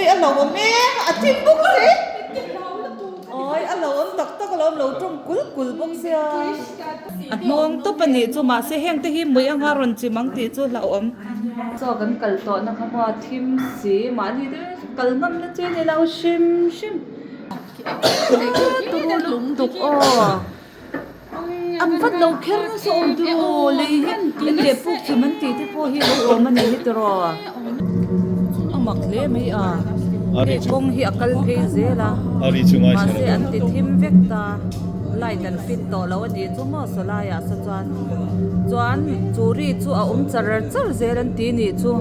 Oi a lo awm e, a thim bawk si. Oi a lo awm tak tak alawm lo tawng kul kul bawk sia. A hnawng tawp a nih chu mahse heng te hi mui anga rawn chim ang tih chu hlauhawm. Chaw kan kal tawhna kha maw a thim si mahni te kal ngam na chu ni lo hrim hrim. Turu lutuk aw. An vat lo kher nasa awm tiraw lei hi en leh puk chim an tih te pawh hi lo awm a nih hi tiraw a mak hle mai a hei kawng hi a kal phei zel a mahse an ti thim vek ta light an fit tawh lo a nih chu maw saw laiah saw chuan chuan chu ri chu a awm char char zel an ti nih chu.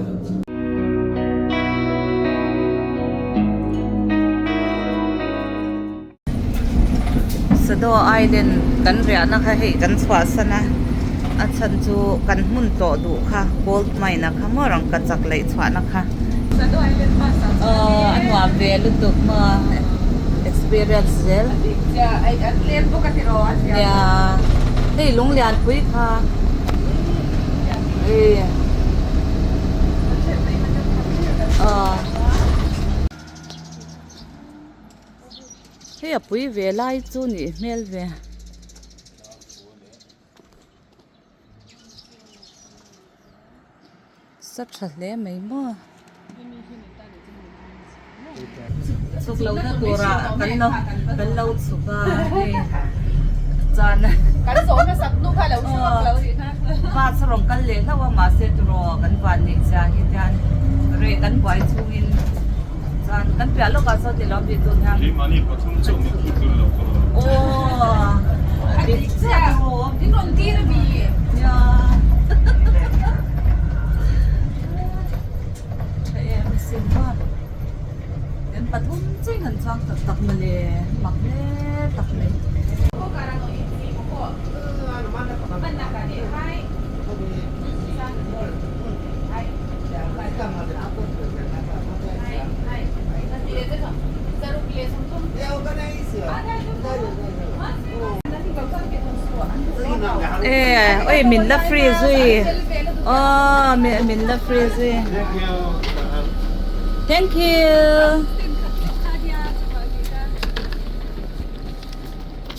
Sado Island kan riahna kha hei kan chhuahsan a, a chhan chu kan hmun tlawh duh kha gold mine a kha maw rangka chak laih chhuahna kha aw a nuam ve lutuk maw experience zel nia hei lung lianpui kha aw. Hei a pui ve lai chu nih hmel ve. Sa tha hle mai maw. Chhuk lo na turah kan lo kan lo chhuk a hei chuan Kan zawh hmasak hnu kha lo chhuak lo nih kha. Bus a rawn kal leh hlauh a mahse turaw kan van neih zia hi tian reh kan buai chungin Chuan kan piah lawkah sawn ni lo mi tun hian. Keimahni pathum chauh min thut tul lo ka rawn. Aw a dik chiah tiraw. Min rawn tir a mi. Nia. Tha em asin maw. Kan pathum chiah han chuang tak tak mawle mak hle tak mai. Ê ôi min la free zui aw min la free zui thank you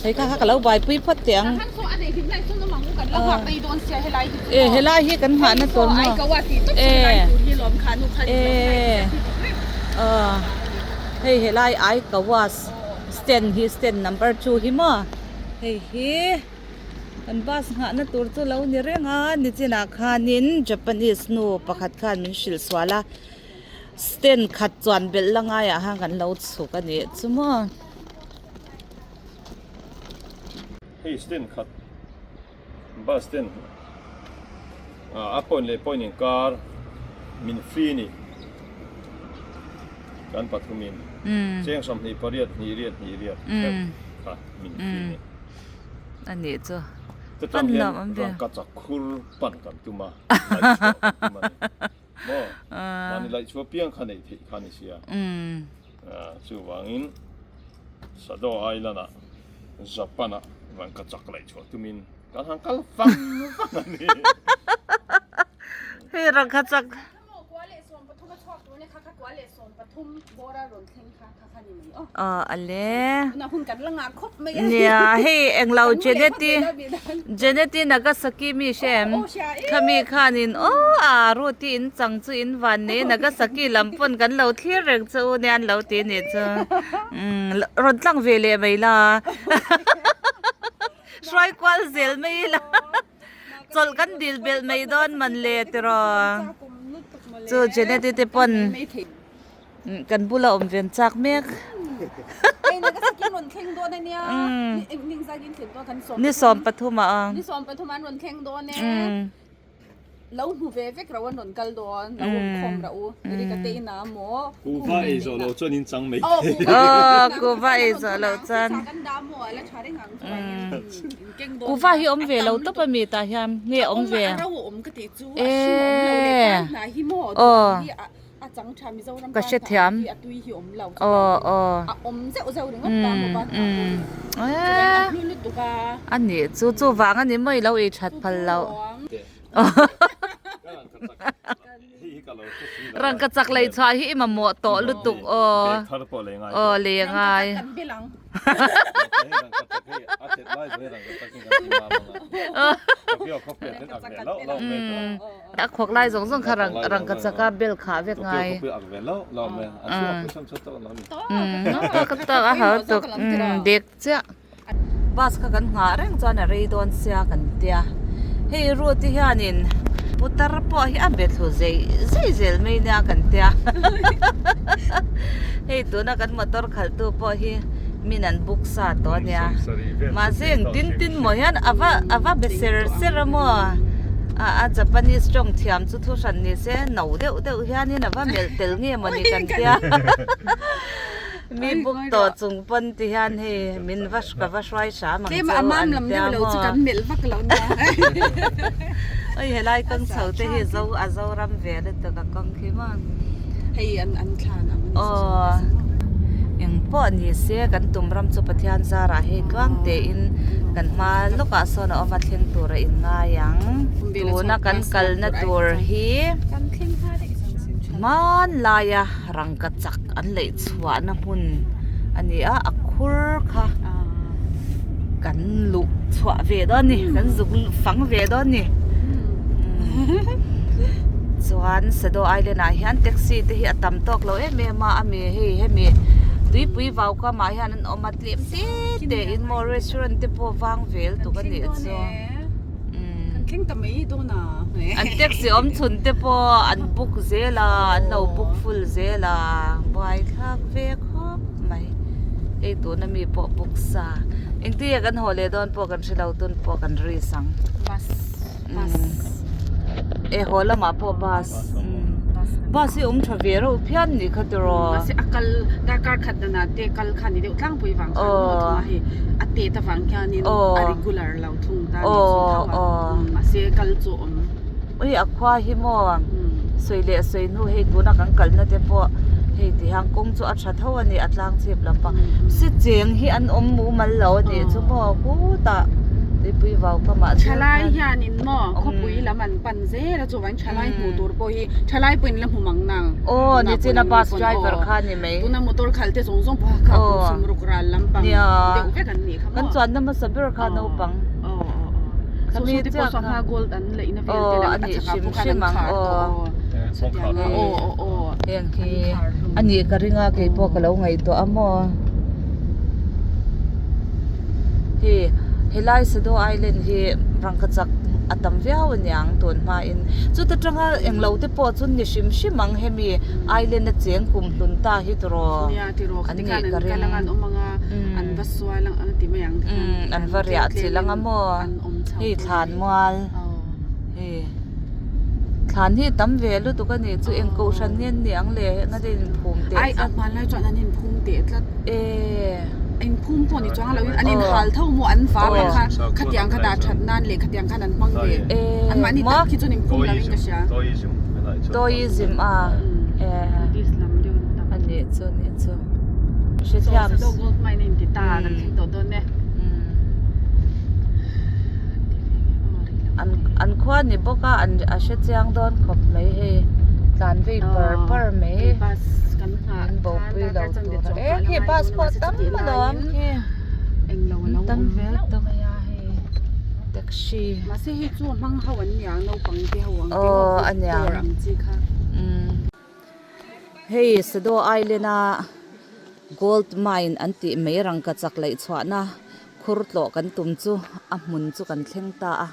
Hei kha kha ka lo buaipui phawt teh ang. E helai hi kan nghahna tur maw? E e hei helai Aikawa stand hi stand number 2 hi maw? Hei hi kan bus nghahna tur chu lo ni reng a nichinah khanin Japanese nu pakhat khan min hrilh sual a stand khat chuan belh la ngaiah khan kan lo chhuk a nih chu maw? Hei stand khat bus stand a point leh point inkar min free ni kan pathumin cheng 28 hnih riat hnih riat kha min free ni a nih chu pan lam an ve rangkachak khur pan kan tum a laih chhuah kan tum a ni maw mahni laih chhuah piang kha neih theih kha ni sia chuvangin Sado Island ah Japan ah rangkachak laih chhuah tumin kan han kal vang vang a ni. Hei rangkachak. Aw a le. Nia hei englo Jeneti Jeneti Nagasaki mi hre em? Khami khanin aw a ruti in chang chu in van nei Nagasaki lam pawn kan lo thlir reng che u nia an lo ti nih chu umm rawn tlang ve leh mai la hruai kual zel mai ila chawlh kan dil belh mai dawn man le tiraw chu Jeneti te pawn. Kan bula awm ve an chak mek. Ni 13 ah a. Kuhva ei zawh loh chuan in chang mai thei. Aw kuhva ei zawh loh chuan. Kuhva hi awm ve lo tawp a mi tah hian nge awm ve. Eee aw. A chang tha Mizoram Ka hrethiam. Hi a tui hi awm lo Aw aw. A awm zeuh zeuh ringawt ta maw ba Umm A hlu lutuk a. A nih chu chu vang a ni maw i lo ei that phal loh. Rangka chak lei chhuah hi i mamawh tawh lutuk aw. Aw lei a ngai. A khawk lai zawng zawng kha rangka chaka bel khah vek ngai. A har tuk dek chiah. Bus kha kan nghah reng chuan a rei dawn sia kan tia. Hei route hianin putar pawh hi a be thlu zei zei zel mai nia kan tia. Hei tuna kan motor khalh tu pawh hi min an book sa tawh ania. Mahse eng tin tin maw hian a va a va be ser ser a maw. A a Japanese tawng thiam chu thu hran ni se no deuh deuh hianin a va melh tel nge maw ni kan tia. Mi buk tawh chung pawn ti hian hei min va ka va hruai hram ang che u an tia maw. Oi helai kawng chho te hi zo a Zoram ve lutuk a kawng khi maw. Aw eng pawh ni se kan tum ram chu Pathian zarah hei tluang tein kan hma lawkah sawn a awm a thleng tur a inngai ang. Tuna kan kalna tur hi hmanlaia rangka chak an leih chhuahna hmun a ni a a khur kha kan luh chhuah ve dawn a ni kan zuk fang ve dawn a ni chuan Sado Island ah hian taxi te hi a tam tawk lo em em a ami hei hemi tuipui vau kam ah hian an awm a tlem te te in maw restaurant te pawh vang vel tuk a nih chu. Kan thleng ta mai dawn a. An taxi awm chhun te pawh an book zel a, an lo book full zel a, buai thlak ve khawp mai. Hei tuna mi pawh book sa. Engtin nge kan haw leh dawn pawh kan hre lo tun pawh kan risk ang. Bus bus. E haw lamah pawh bus. Bus hi awm tha ve reuh phian nih kha tiraw. Mahse a kal darkar khat danah te kal kha ni deuh tlangpui vang khan maw thunga hei a tet avang hianin a regular lo thung ta ni chu tho a mahse kal chu awm. Ui a khua hi maw sawi leh sawi hnu hei tuna kan kalna te pawh hei ti hian kawng chu a tha tho a ni a tlang chhip lampang si cheng hi an awm mumal lo a nih chu maw khutah tuipui vau kamah chuan thalai hianin maw khawpui lam an pan zel a chuvangin thalai hmuh tur pawh hi thalai pawhin la hmu mang nang aw nichina bus driver kha ni mai tuna motor khal te zawng zawng pawh kha kum sumruk ral lampang deuh vek an nih kha maw kan chuanna hmasa ber kha naupang aw aw aw saw saw te pawh saw hma gold an leihna vel te lang a chhakah pawh khan an khar tawh aw chutiang a aw aw aw heng hi a nih ka ring a kei pawh ka lo ngaihtuah a maw hei helai Sado Island hi rangkachak a tam viau aniang tun hmain chuta tanga englo te pawh chu ni hrim hrim ang hemi island a cheng kum hlun ta hi tiraw an nih ka ring umm an va riah chilh anga maw hei thlan mual hei thlan hi tam ve lutuk a nih chu eng kohhran nge an nih ang le heng a in phum teh tlat e. Inphum pawh ni chuang loin an inhal tho maw an var ang kha khatiang kha dah that nan leh khatiang khan an hmang ve anmahni tak khi chuan inphum loin ka hria. Toism a Buddhist lam deuh an tam. A nih chu nih chu. Hrethiam. Sado gold mine a inti ta kan thleng tawh dawn e. An an khua ni bawk a an a hrechiang dawn khawp mai hei tlan vei par par mai. Bus kan nghah An bopui lo tur a e khi bus pawh tam alawm khi englo alo tam awm vel hlauh tawh mai a hei taxi mahse hei chu a hmang ho an nia naupang te ho ang te aw maw a niang dawr ang chi kha umm hei Sado Island a gold mine an tih mai rangka chak laih chhuahna khur tlawh kan tum chu a hmun chu kan thleng ta a.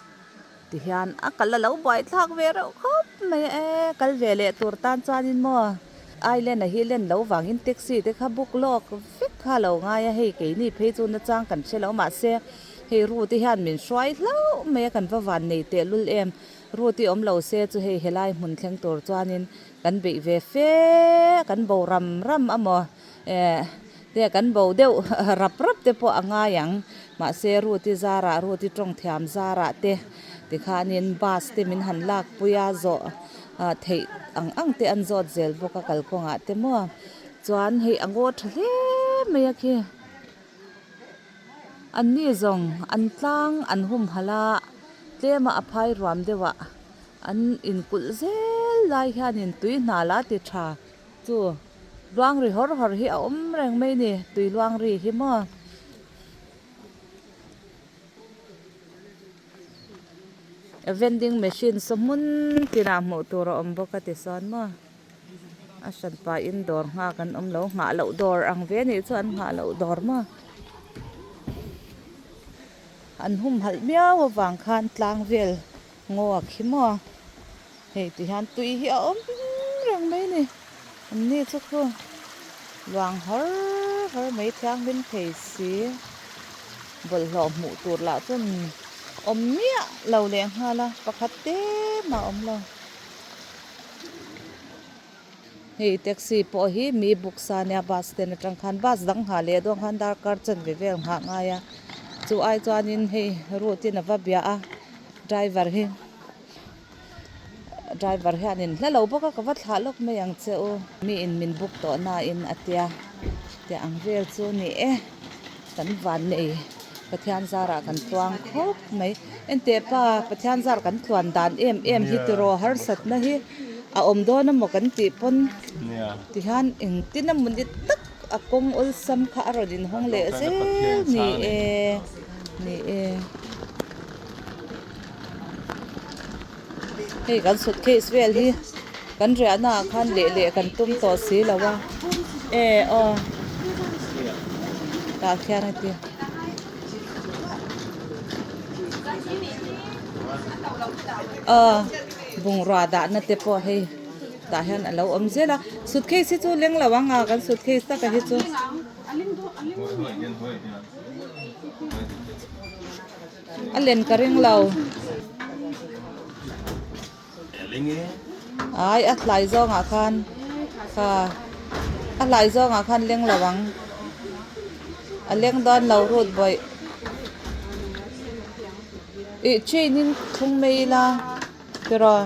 Tihian a kal a lo buai thlak ve reuh khawp mai e, kal ve leh tur tan chuanin maw island a hi len lo vangin taxi te kha book lawk vek kha a lo ngai a, hei keini phei chu nachang kan hre lo mahse hei route hian min hruai hlauh mai a kan va van nei tehlul em, route awm lo se chu hei helai hmun thleng tur chuanin kan beih ve fe kan bo ram ram a maw eh. Te kan bo deuh rap rap te pawh a ngai ang. Mahse Ruti zarah Ruti tawng thiam zarah te tikhanin bus te min han lak pui a zawh theih ang ang te an zawt zel bawk a kalkawngah te maw. Chuan hei a ngaw tha hle mai a khi. An ni zawng an tlang an humhalh a tlema a phai ruam deuhah an inkulh zel. lai hianin tui hna la ti tha chu luang ri hawr hawr hi a awm reng mai ni tui luang ri hi maw. Vending machine saw hmun tinah hmuh tur a awm bawk a tisawn maw a hran pahin dawr nghak an awm lo nghah loh dawr ang ve anih chu an nghah loh dawr maw an humhalh miau avang khan tlang vel ngaw a khi maw hei ti hian tui hi a awm reng mai a ni an ni chu khu luang har har mai thianghlim thei si bawlhhlawh hmuh tur lah chuan awm miah lo leh nghal a pakhat te mah a awm lo hei taxi pawh hi mi book sa ania bus stand atang khan bus dang nghah leh dawn khan darkar chanve vel nghah ngai a chu ai chuanin hei route in ava bia a driver hi. Driver hianin hla lo bawk a ka va thlah lawk mai ang che u mi in min book tawh nain a tia tih ang vel chu ni e kan van nei Pathian zarah kan tluang khawp mai enteh pa Pathian zar kan tluan dan em em hi tiraw harsatna hi a awm dawn emaw kan tih pawn tihian engtin emaw ni tak a kawng awlsam kha a rawn inhawng leh zel ni e ni e. Hei kan suitcase vel hi kan riahna ah khan leh leh kan tum tawh si lo a e aw tah khian a ti aw bungrua dahna te pawh hei tah hian a lo awm zel a suitcase hi chu leng lo ang a kan suitcase taka hi chu. A len ka ring lo. Ai a hlai zawngah khan kha a hlai zawngah khan leng lo ang. A leng dawn lo rut bawih. Ih chain in thlung mai ila tiraw.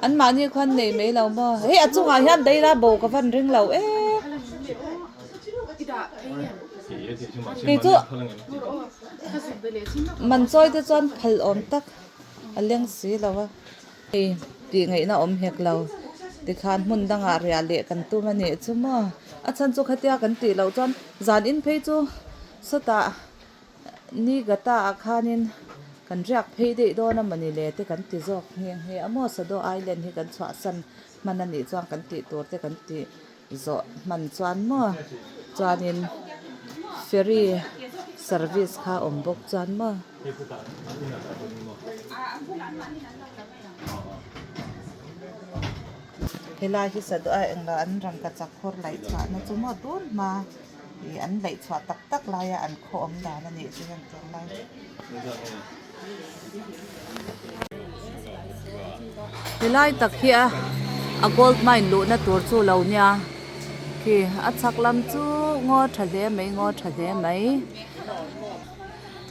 An mahni khuan nei mai lo maw. Hei a chungah hian daila bo ka van ring lo em. Kei chu man chawi te chuan phal awm tak a leng si lo a hei tih ngaihna awm hek lo tikhan hmun dangah riah leh kan tum a nih chu maw a chhan chu khatia kan tih loh chuan zan in phei chu sawtah Niigata ah khanin kan riak phei daih dawn a mawni le te kan ti zawk nghe nghe a maw Sado Island hi kan chhuahsan hman a nih chuan kan tih tur te kan tih. Zawh hman chuan maw chuanin ferry service kha a awm bawk chuan maw. Helai hi saduh a englo an rangkachak khawr laih chhuahna chu maw tun hma ih an laih chhuah tak tak laia an khaw awm dan a nih chu heng tur lai. Helai tak hi a a gold mine luhna tur chu lo nia khi a chhak lam chu ngaw tha hle mai ngaw tha hle mai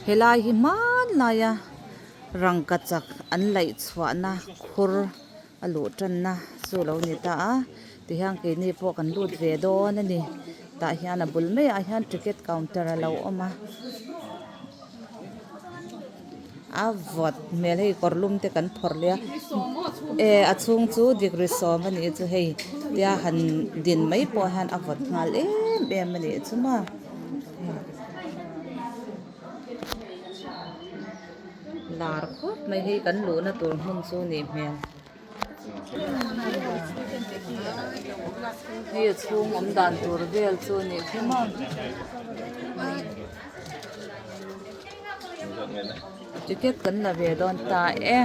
helai hi hmanlaia rangkachak an laih chhuahna khur a luh tanna chu lo ni ta a tihian keini pawh kan lut ve dawn a ni tah hian a bul maiah hian ticket counter a lo awm a a vawt hmel hei kawr lum te kan phawrh leh a e a chhung chu degree sawm a nih chu hei tia han din mai pawh hian a vawt nghal em em a nih chu maw. Lar khawp mai hei kan luhna tur hmun chu nih hmel. Hei a chhung awm dan tur vel chu nih khi maw. Ticket kan la ve dawn ta e.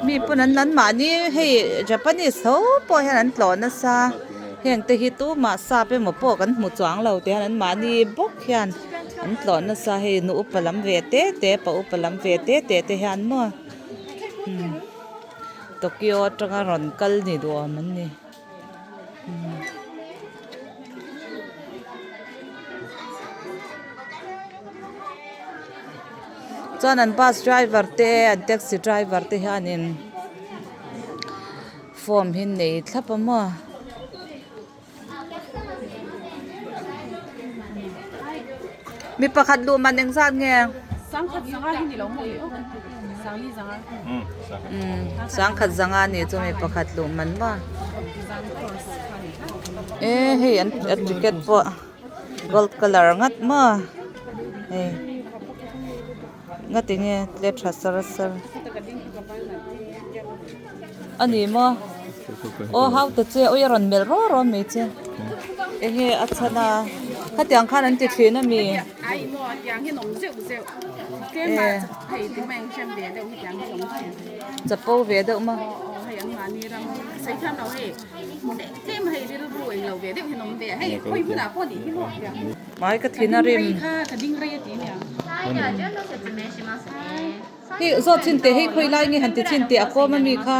Mi pawn an an mahni hei Japanese tho pawh hian an tlawh nasa heng te hi tumah sap emaw pawh kan hmu chuang lo ti hian an mahni bawk hian an tlawh nasa hei nu upa lam ve te te pa upa lam ve te te te hian maw Tokyo atanga rawn kal ni duh awm an ni. Chuan an bus driver te an taxi driver te hianin form hi an nei thlap a maw. Mi pakhat luh man engzat nge? Umm sangkhat zanga nih chu mi pakhat luh man maw e hei an ticket pawh gold colour ngat maw hei nga tinge tle tha sar sar a ni maw aw hau ta che awi a rawn melh rawh rawh mai che enge a chhan a khatiang khan an ti thin a mi. Chapo ve deuh maw Mai ka thin a rim. Hei zawt chin teh hei khawi lai nge han ti chin teh a kawm ami kha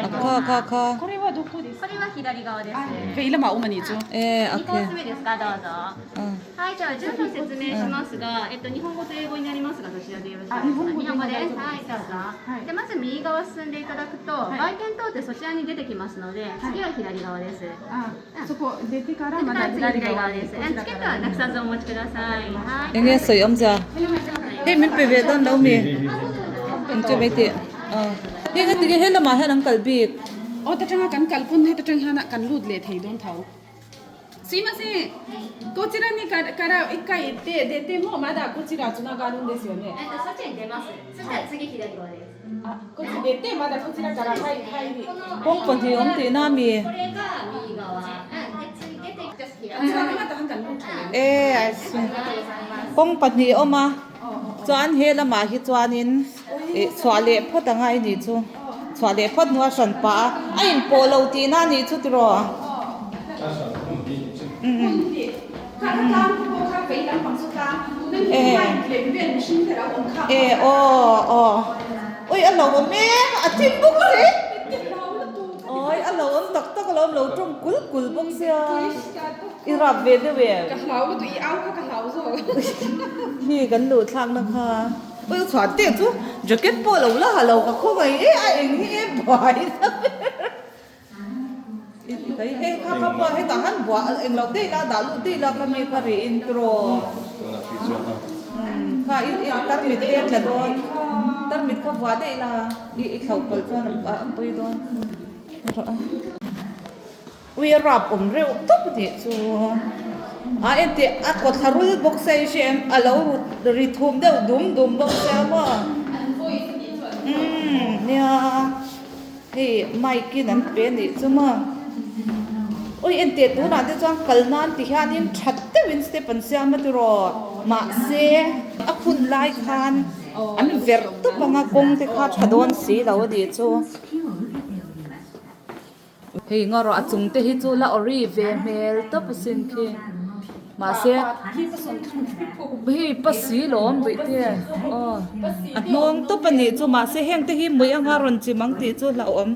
a kha kha kha. E a khe. Enge sawi awm zia hei min pe ve dawn lo mi eng chu mai tih hei heti nge he lamah hian an kal bik. Aw ta tanga kan kal pawn heta tang hian kan lut leh thei dawn tho. Kawng pahnih awm tihna a mi? E I see. Kawng pahnih awm a, chuan he lamah hi chuanin ih chhuah leh phawt a ngai nih chu. Chhuah leh phawt hnu a hran pah a, a inpawh lo tihna a nih chu tiraw? E aw aw ui a lo awm em a thim bawk si awi a lo awm tak tak alawm lo tawng kul kul bawk sia i rap ve deuh em hi kan luh thlak na kha ui chhuah teh chu jacket pawh lo la ha lo ka khawngaih e a eng hi e buai na ber. Hei kha kha pawh hetah han buah eng lo daih la dah luh daih la kha mi kha ri in tiraw kha i i tarmit te a tla dawn tarmit kha vuah daih la i i thlauh palh chuan a pawi dawn ui a rap awm reuh tawp a nih chu a enteh a kaw thla rul bawk se i hre em a lo ri thum deuh dum dum bawk sia maw umm nia. Hei mic in an pe anih chu maw ui enteh tunah te chuan kal nan ti hianin that deuhin step an siam a tiraw mahse a hun lai khan an verh tawp anga kawng te kha tha dawn si lo anih chu hei ngarawh a chung te hi chu la awri ve hmel tawp asin khi. Mahse, hei pasi lawm duih te aw a hnawng tawp a nih chu mahse heng te hi mui anga rawn chim ang tih chu hlauhawm.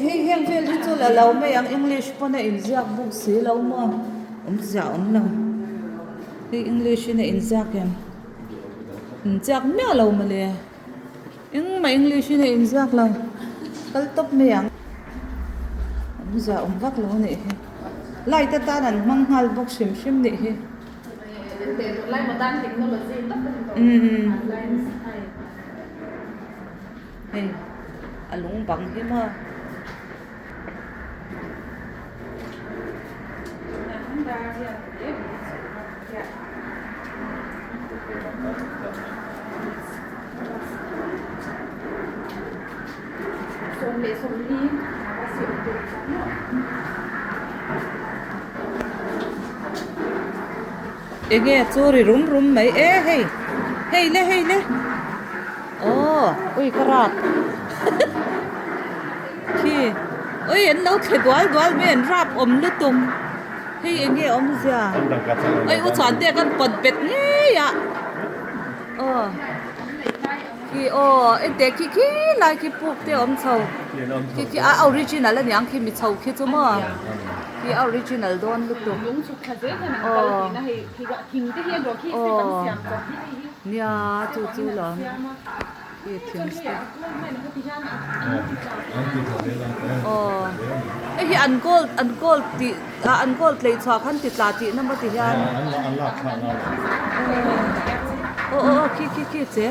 Hei heng vel hi chu la lo mai ang english pawn a inziak bawk si lo maw awmzia a awm lo hei english in a inziak em inziak miah lo mawle engmah english in a inziak lo kal tawp mai ang awmzia awm vak lo a nih hi light atan an hmang nghal bawk hrim hrim nih hi. Hei a lung bang hi maw. Enge chu ri rum rum mai e hei hei le hei le aw ui ka rak khi ui an lo thle dual dual mai an rap awm lutuk hei enge awmzia ui u chuan te kan pawt bet ngei a aw. Khi aw enteh khi khi lai khi puk te a awm chho khi khi a original a niang khi mi chho khi chu maw. Khi a original dawn lutuk. Aw aw nia chu chu lawm khi thing step aw hei hi an gold an gold tih ah an gold lei chhuah khan ti tla tihna maw ti hian aw aw aw khi khi khi che.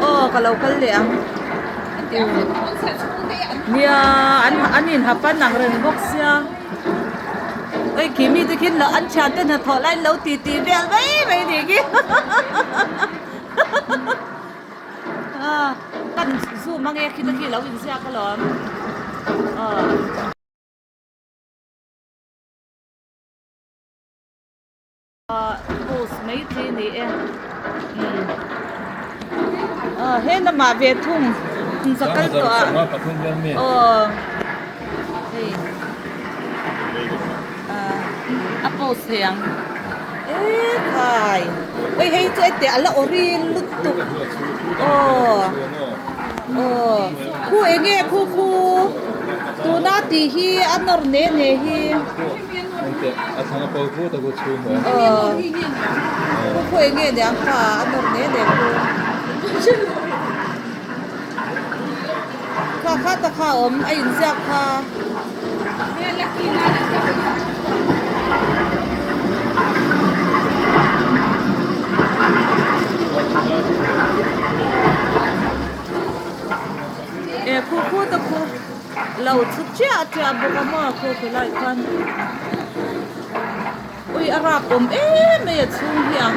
Aw ka lo kal leh ang nia an an in hap an ang reng bawk sia hei khi mite khi an thian te hnathawh lai an lo ti ti vel mai mai ni khi kan zoom ange khi te khi lo inziak alawm aw. Post mai chi a ni e umm he lamah ve thung ka kal tawh a aw hei a post thei ang ekhai ui hei chu heti a la ori lutuk aw aw khu eng nge khu khu tuna tih hi a nawr ne ne hi. Aw khawi nge niang kha a nawr ne ne khu kha kha ta kha a awm a inziak kha. E khu khu ta khu. Lo chhut chiah chiah bawk a maw khaw khi lai khan ui a rap awm em mai a chhung hi a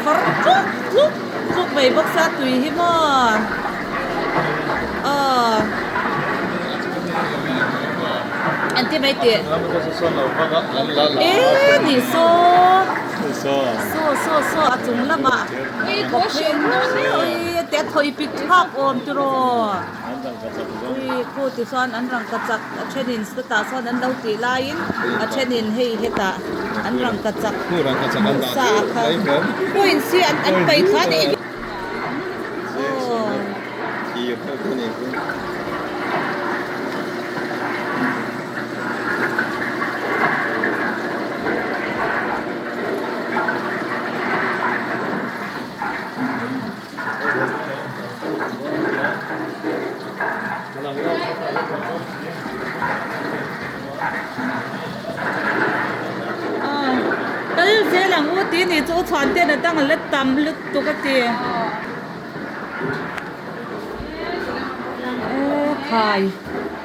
far tluk tluk tluk mai bawk sia tui hi maw aw engtin mai tih e ni saw saw saw saw a chung lamah ui te a thawi pik thlak awm tiraw. Ui khu ti chuan an rangkachak a thenin chutah chuan an lo tih laiin a thenin hei hetah an rangkachak hmuh sa a kha khu in si an an paih thla a nih hi. Kal zel ang u tih ni chu u chhuan ten a dang a la tam lutuk a ti. E khai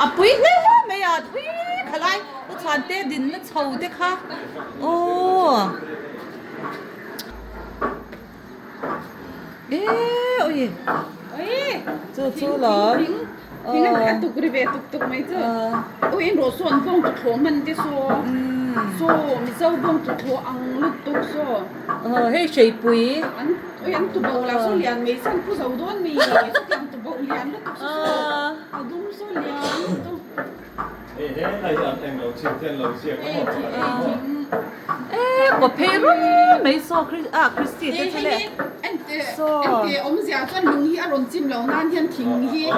a pui hle mai a thui khalai u chhuan te dinna chho te kha aw. Eee ui chu chu lo thing a tuk ri ve tuk tuk mai chu ui in rawh sawn bawng tuthlawh hman te saw saw mizo bawng tuthlawh ang lut tuk saw hei hreipui an ui an tubo lah saw lian mai chuan pu zo dawn mi chutiang tubo lian lutuk saw a dum saw lian lutuk. Eee kaw phei rum mai saw ah Christy te chu le saw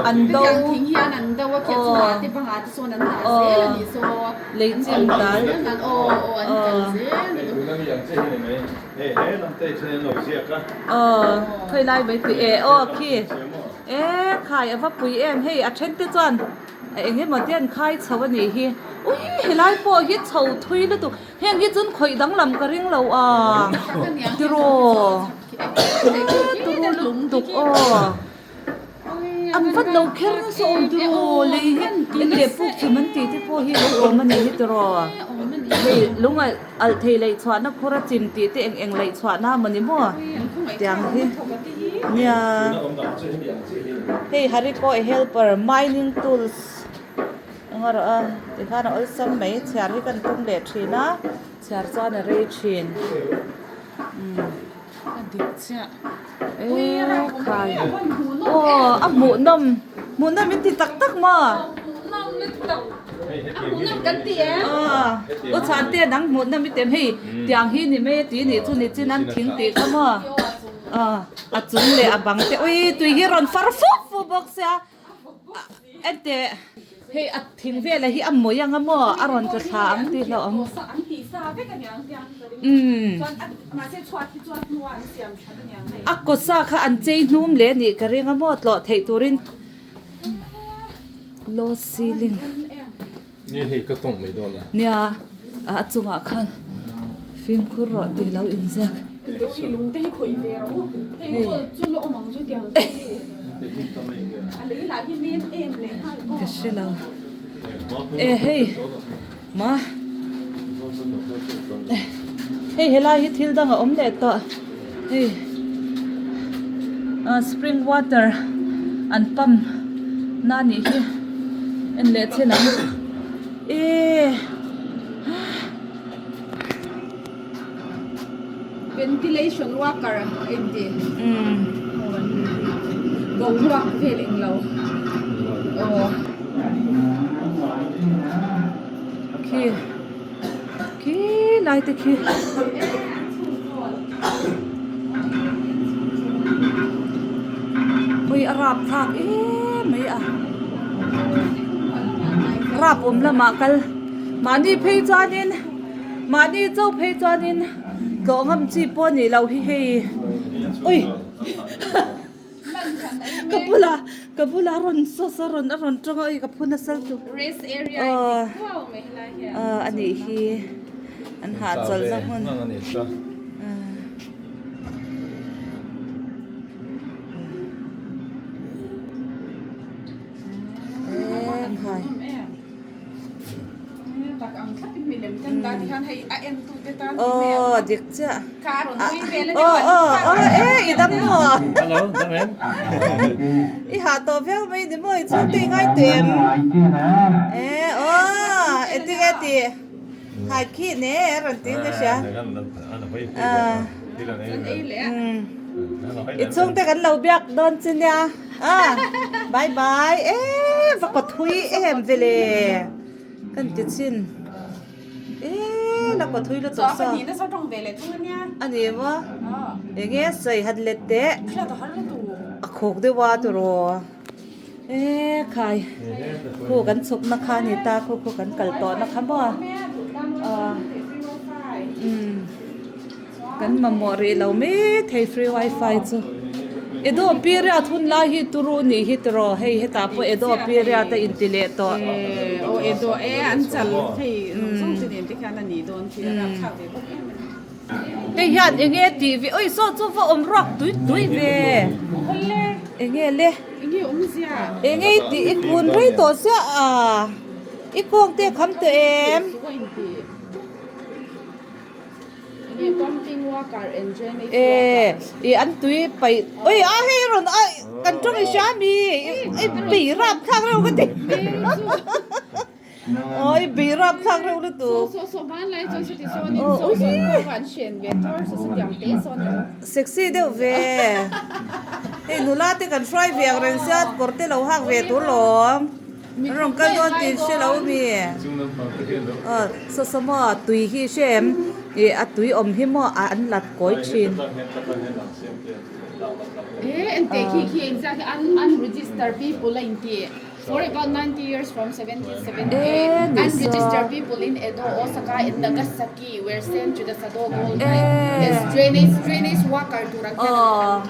an do aw lei chim dal aw khawi lai mai tih e aw khi e khai a va pui em hei a then te chuan. A eng emaw te an khai chho a nih hi ui helai pawh hi chho thui lutuk heng hi chuan khawih danglam ka ring lo a tiraw turu lutuk aw an vat lo kher nasa awm tiraw lei hi enge puk chim an tih te pawh hi lo awm a nih hi tiraw hei lung alh alh thei laih chhuahna khur a chim tih te eng eng laih chhuahna maw ni maw tiang hi nia. Hei Hariko helper mining tools eng erawh a tikhan a awlsam mai chhiar hi kan tum leh thin a chhiar chuan a rei thin umm e khai aw a hmuhnawm hmuhnawm in ti tak tak maw. Aw chhante nang hmuh na mi tem hei tiang hi ni mai a ti nih chu ni chin an thing tih kha maw a chung leh a bang te ui tui hi rawn far fup fup bawk sia enteh hei a thing velah hi a mawi ang a maw a rawn tla thla ang tih hlauh ang umm a kawsa kha an chei hnum leh a nih ka ring a maw tlawh theih turin. Low ceiling. Nge hei ka tawng mai dawn a. Nia a chungah khan fimkhur rawh tih lo inziak. Hi lung te hi khawih ve rawh u. Hei chu chu la awm ang chu tiang chu. A lei lah hi men em leh nghal bawk. Ka hre lo. E hei ma hei helai hi thil dang a awm leh tawh hei ah spring water an pump na nih hi en leh chin ang eee Ventilation worker a inti boruak vel englo aw. Khi khi lai te khi ui a rap thlak em mai a rap awm lamah kal mahni phei chuanin mahni chauh phei chuanin tlawh ngam chi pawh a nih loh hi hei ui Ka bula ka bula rawn sauce a rawn a rawn tawng a ui ka phu nasa lutuk aw aw a nih hi an hahchawlh na hmun ekhai. Aw dik chiah aw aw aw e i dam maw i hah tawh viau mai ni maw i chhung te i ngai teh em e aw engtin nge tih hai khi ne rawn ti in ka hria i chhung te kan lo biak dawn che nia a bye bye e va kaw thui em vele kan ti chin e la kaw thui lutuk saw a ni maw eng nge sawi han let teh a khuk deuh a tiraw e khai khu kan chhuk na kha a ni ta khu khu kan kal tawh na kha maw umm. Kan mamawh rih lo maithei free wifi chu. Edo period hun lai hi turu nih hi tiraw hei hetah pawh Edo period a inti leh tawh. Aw Edo e an chal hei zawng chi nen te khian a nih dawn khi a rapthlak ve bawk em a ni. Hei hian enge tih ve oi saw chu va awm ruak tui tui ve. Enge le. Enge awmzia. Enge i tih i kun rei tawh sia a i kawng te a kham tawh em. E i an tui paih ui a hei rawn a kan tawng i hria mi i bei rap thlak reuh ka ti aw i bei rap thlak reuh lutuk sexy deuh ve hei nula te kan hruai ve ang reng sia kawr te lo hak ve tur lawm. An rawn kal dawn tih an hre lo mi? Aw saw saw maw tui hi hre em? Ih a tui awm hi maw a an lat kawi thin. E ni saw. E aw.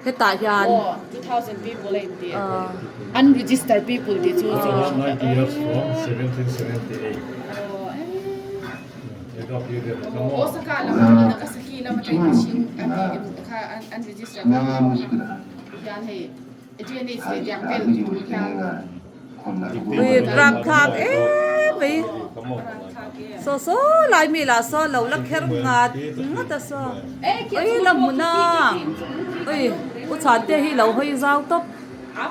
Hetah hian Ui rapthlak em mai saw saw lai mi lah saw lo la kher ngat ngat a saw ui la hmun a ui u chhan te hi lo hawi zau tawp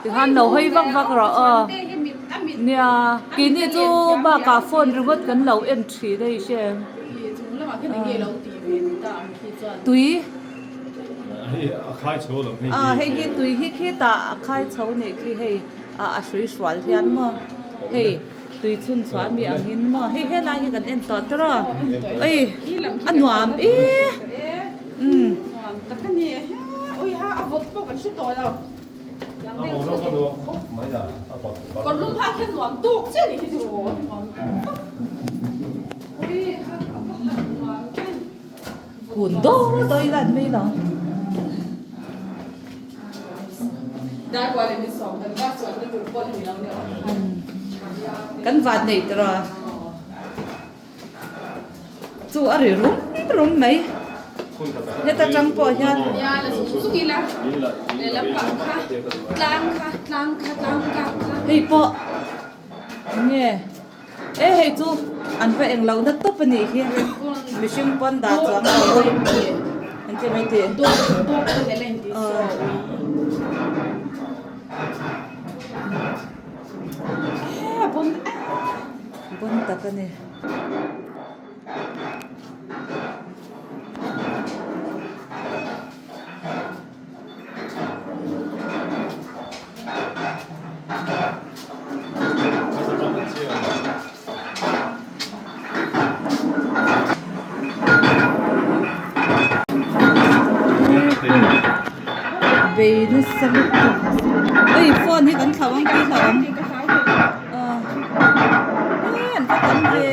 tikhan lo hawi vak vak rawh aw nia keini chu bakah phone ringawt kan lo en thin a i hre em tui. Hei a khai chho lo hei hi. A hei hi tui hi khitah a khai chho nih khi hei a a hrui hrual hian maw hei tui chhun chhuah mi angin maw hei helai hi kan en tawh tawr a ei a nuam e umm. Nuam tak a ni ui ha a vawt pawh kan hre tawh lo. Kawr lum hak hian nuam tawk chiah ni hi chu nuam tawk. Ui ha a va han nuam em. Kun daw daw ila an mai lo. Kan vat nei tawh a. Chu a ri rum rum mai. Heta tang pawh hian. Hei pawh enge e hei chu an va eng lohna tawp a nih hi mihring pawn dah chuang lo an ti mai tih. Bon tak a ni. Bei nasa lutuk. Ui phone hi kan thlau ang tih hlauh ang. Aaa an va tam ve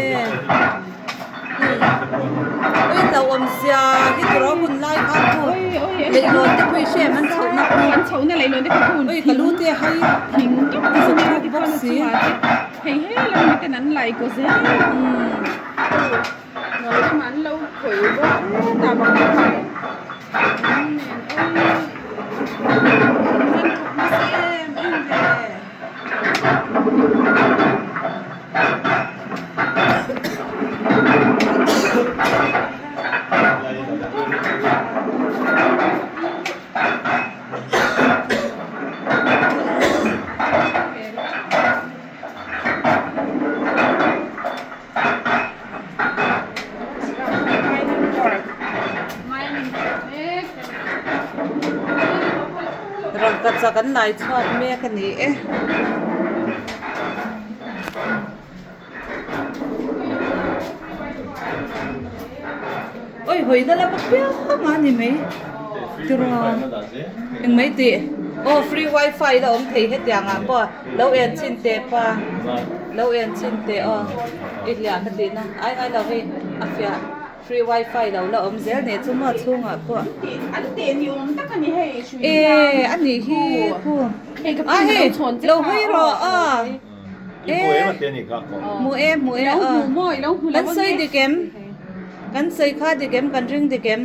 ui hlauhawm zia hi tur a hun lai kha chu leihlawn te pawh i hriat an chhoh na kha an chhoh na leihlawn te kha hun ui ka lu te hai thing tawp a zuk nia bawk tikhuan a si chungah te hei he lam mi ten an lai kaw zel hnuai lamah an lo khawih bawk hetah bang lamah an nen ui an thawk nasa em em ve. Rangkachak an lai chhuat mek a ni e. Oi hawi na lam apiang a ni mai tiraw eng mai tih aw free wifi la awm thei hetiang ah pawh lo en chhin teh pa lo en chhin teh aw i hliah ka tih na ai ngai lo hei a fiah free wifi lo la awm zel nih chu maw chhungah pawh e a nih hi khu a hei lo hawi rawh aw. Hmu e hmu e aw kan sawi dik em kan sawi kha dik em kan ring dik em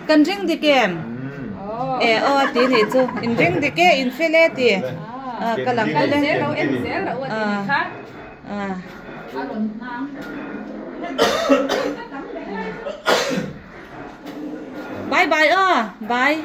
kan ring dik em e aw a ti nih chu in ring dik e in fel e ti a ka lang bawk e a a bye bye aw bye.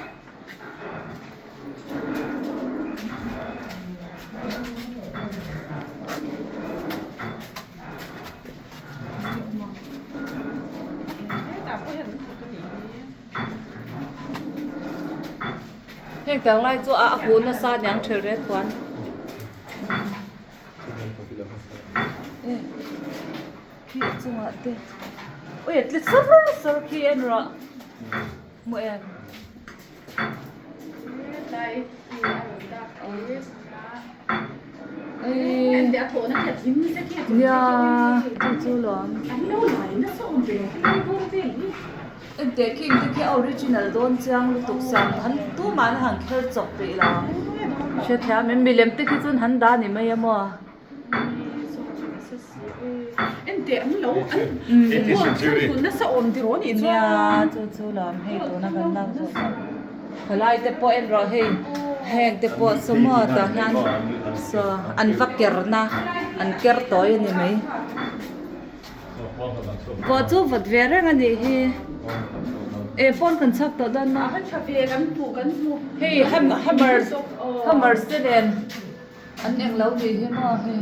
Heng tang lai chu a hu nasa niang thil reng khuan. Khi a chungah te ui a tli sar sar khi en rawh hmu em. Nia chu chu lawm enteh khi engte khi a original dawn chiang lutuk siam han tumah an han kher chawp peih lo ang hrethiam em milem te khi chuan han dah a ni mai a maw. Nia chu chu lam hei tuna kan lak zawh chu khawlai te pawh en rawh hei heng te pawh saw maw tah hian saw an va ker na an ker tawi a ni mai pawh chu vawt ve reng a nih hi e phone kan chhak tawh dawn maw hei hammer hammer te nen. An eng lo tih hi maw hei.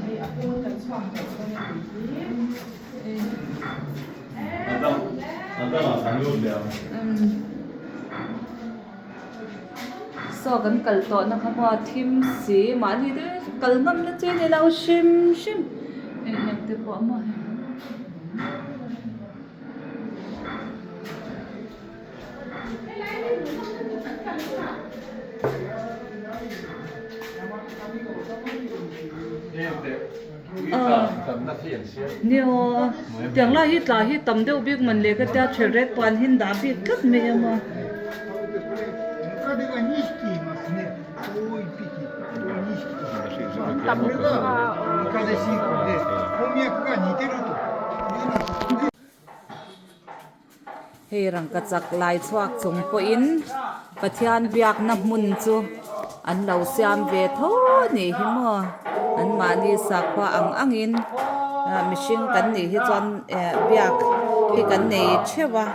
Saw kan kal tawh na kha maw a thim si mahni te kal ngam na che ni lo hrim hrim hei heng te pawh maw hei. Nio tiang lai hi tla hi tam deuh bik man le ka tia thel ret puan hin dah bik tlat mai a maw. Hei rangka chak lai chhuak chung pawhin Pathian biakna hmun chu an lo siam ve tho a nih hi maw anmahni sakhua ang angin ah mihring kan nih hi chuan eh biak hi kan nei theuh a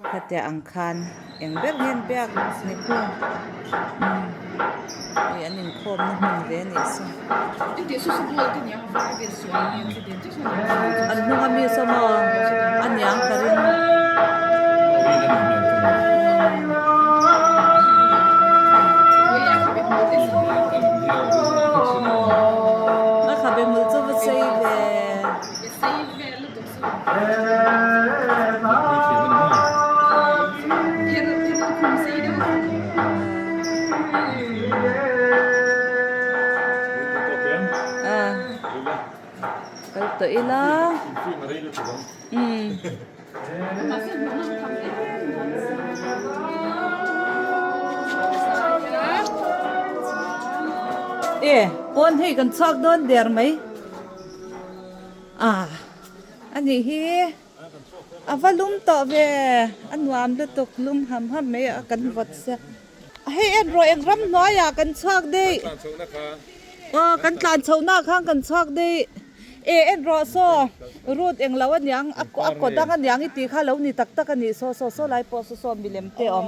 khatiang ang khan eng ber nge an biak ni khu umm hei an inkhawmna hmun ve a nih saw. An hnung ami saw maw a niang ka ring. A khabe hmul chu va sei ve. Kal tawh ila umm. E pawn hei kan chhuak dawn der mai. Ah a nih hi a va lum tawh ve a nuam lutuk lum ham ham mai a kan vawt sia hei en rawh eng ram hnuaiah kan chhuak daih aw kan tlan chhoh na khan kan chhuak daih e en rawh saw route eng lo aniang a a kaw dang aniang i tih kha lo ni tak tak a nih saw saw saw lai pawh saw saw milem te a awm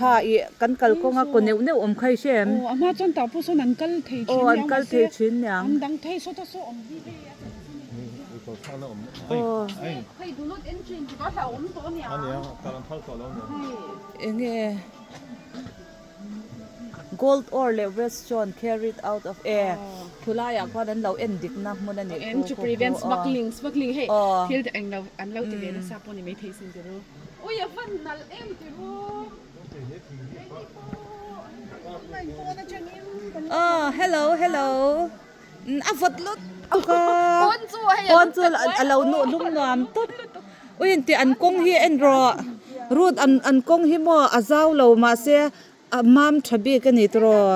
kha ih kan kalkawng a kaw neuh neuh awm kha i hre em aw an kal thei thin niang. Enge gold ore leh west stone carried out of e khulaiah khuan an lo en dik na hmun a nih khu khu aw aw hello hello. A vawt lut tuk a pawn chu a lo nuh lum nuam tawp ui in tih an kawng hi en rawh road an an kawng hi maw a zau lo mahse a mam tha bik a ni tiraw.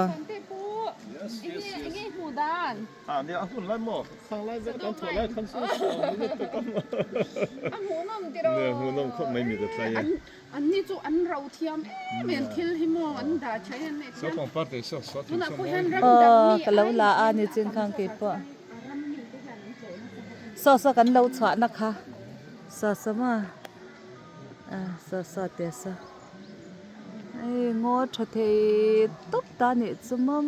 An ni chu an ro thiam em em thil hi maw an dah tha hian nei thiam tunah pawh hian ram dang mi ka lo la a ni chin khang kei pawh saw saw kan lo chhuah na kha saw saw maw a saw saw te saw hei ngaw tha thei tawp ta nih chu mawm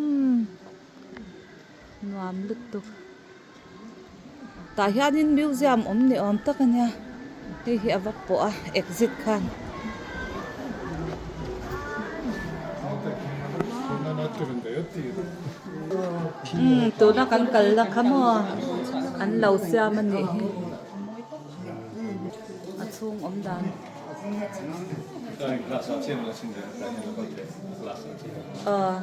nuam lutuk. Tah hianin museum awm ni awm tak a nia hei hi a va pawh a exit khan. Umm tuna kan kal na kha maw an lo siam a nih hi a chhung awm dan. Aw.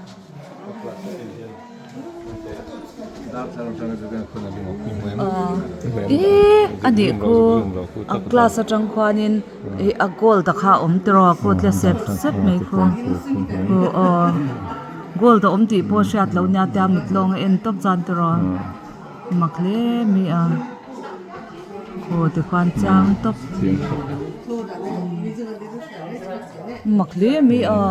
Ihh a nih khu a glass atang khuanin ih a gold a kha a awm tiraw a kut la sep sep mai khu khu aw gold a awm tih pawh hriat loh nia tia mit lawng a en tawp chuan tiraw mak hle mai a aw tikhuan chiang tawp mak hle mai a.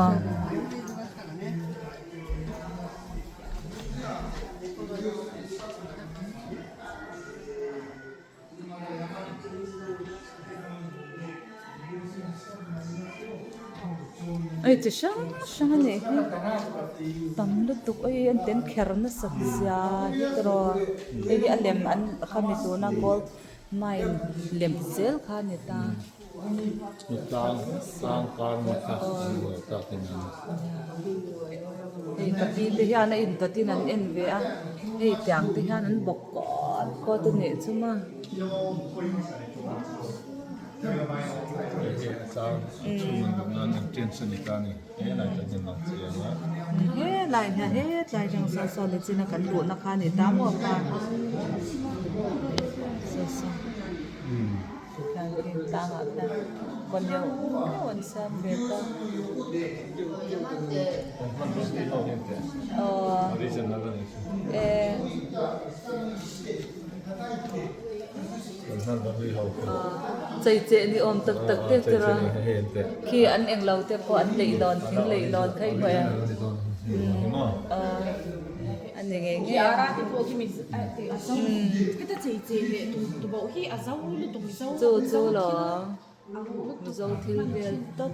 Hei chi hrang hrang a nih hi tam lutuk awii an ten kher nasa zia hi tiraw hei hi a lem an khami tuna gold mine lem zel kha a ni ta. Tlang tlang kar maw kha an buai tak in an. Hei ka pi te hian a indawt in an en ve a, hei tiang te hian an bawk kawt kawt a nih chu maw. Hei hi a tlang a chhung an duh nan entrance a ni ta a ni, he lai tak hian lang chiang a. He lai hian he tlai atang sawn sawn ni chin a kan luhna kha a ni ta maw pa. Saw saw. Tikhian khi tlangah khian kaw neuh neuh an siam ve ta. Aw e. Chei cheh ni awm tak tak te chu ra khi an englo te pawh an leih lawn thing leih lawn kha i hmu em? A ni ngei ngei a. Chu chu lo Mizo thil vel tawp.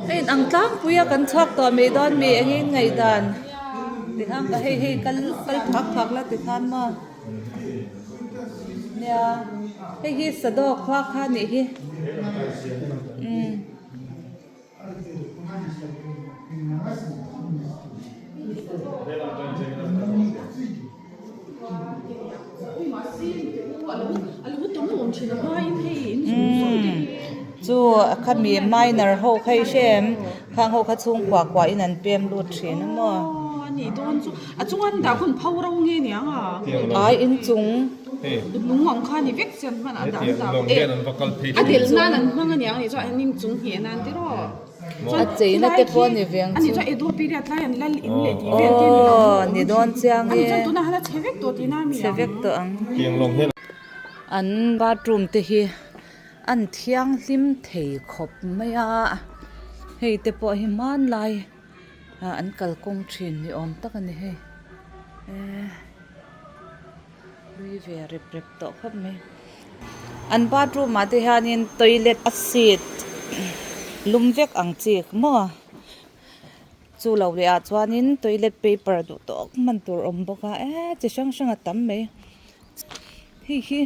Hei in ang tlangpui a kan chhuak tawh mai dawn mi eng in ngaihdan tikhan ka hei hei kal kal phak phak la tikhan maw nia hei hi sadaw khua kha nih hi umm. Chu khami minor ho kha i hre em khang ho kha chhungkua kua in an pem lut thin a maw ai inchung. A cheina te pawh a ni ve ang chu. Aw ni dawn chiang e. Chhe vek tawh ang. An bathroom te hi an thianghlim thei khawp mai a. Hei te pawh hi hmanlai an kalkawng thin ni awm tak a ni hei. Hlui ve rep rep tawh khawp mai. An bathroom ah te hianin toilet a seat lum vek ang chi maw chu lo leh ah chuanin toilet paper duh tawk hman tur awm bawk a eee chi hrang hrang a tam mai hei hi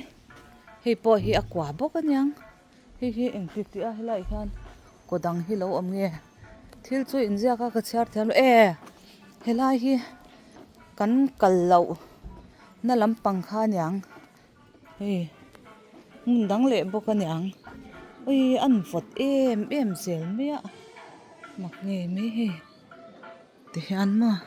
hei pawh hi a kua bawk aniang hei hi engti tih a helaiah hian kaw dang hi lo awm nge thil chu inziak a ka chhiar thiam lo e helai hi kan kal loh na lampang kha aniang hei hmun dang leh bawk aniang ui an vawt em em zel mai a mak ngei mai hei tihian maw.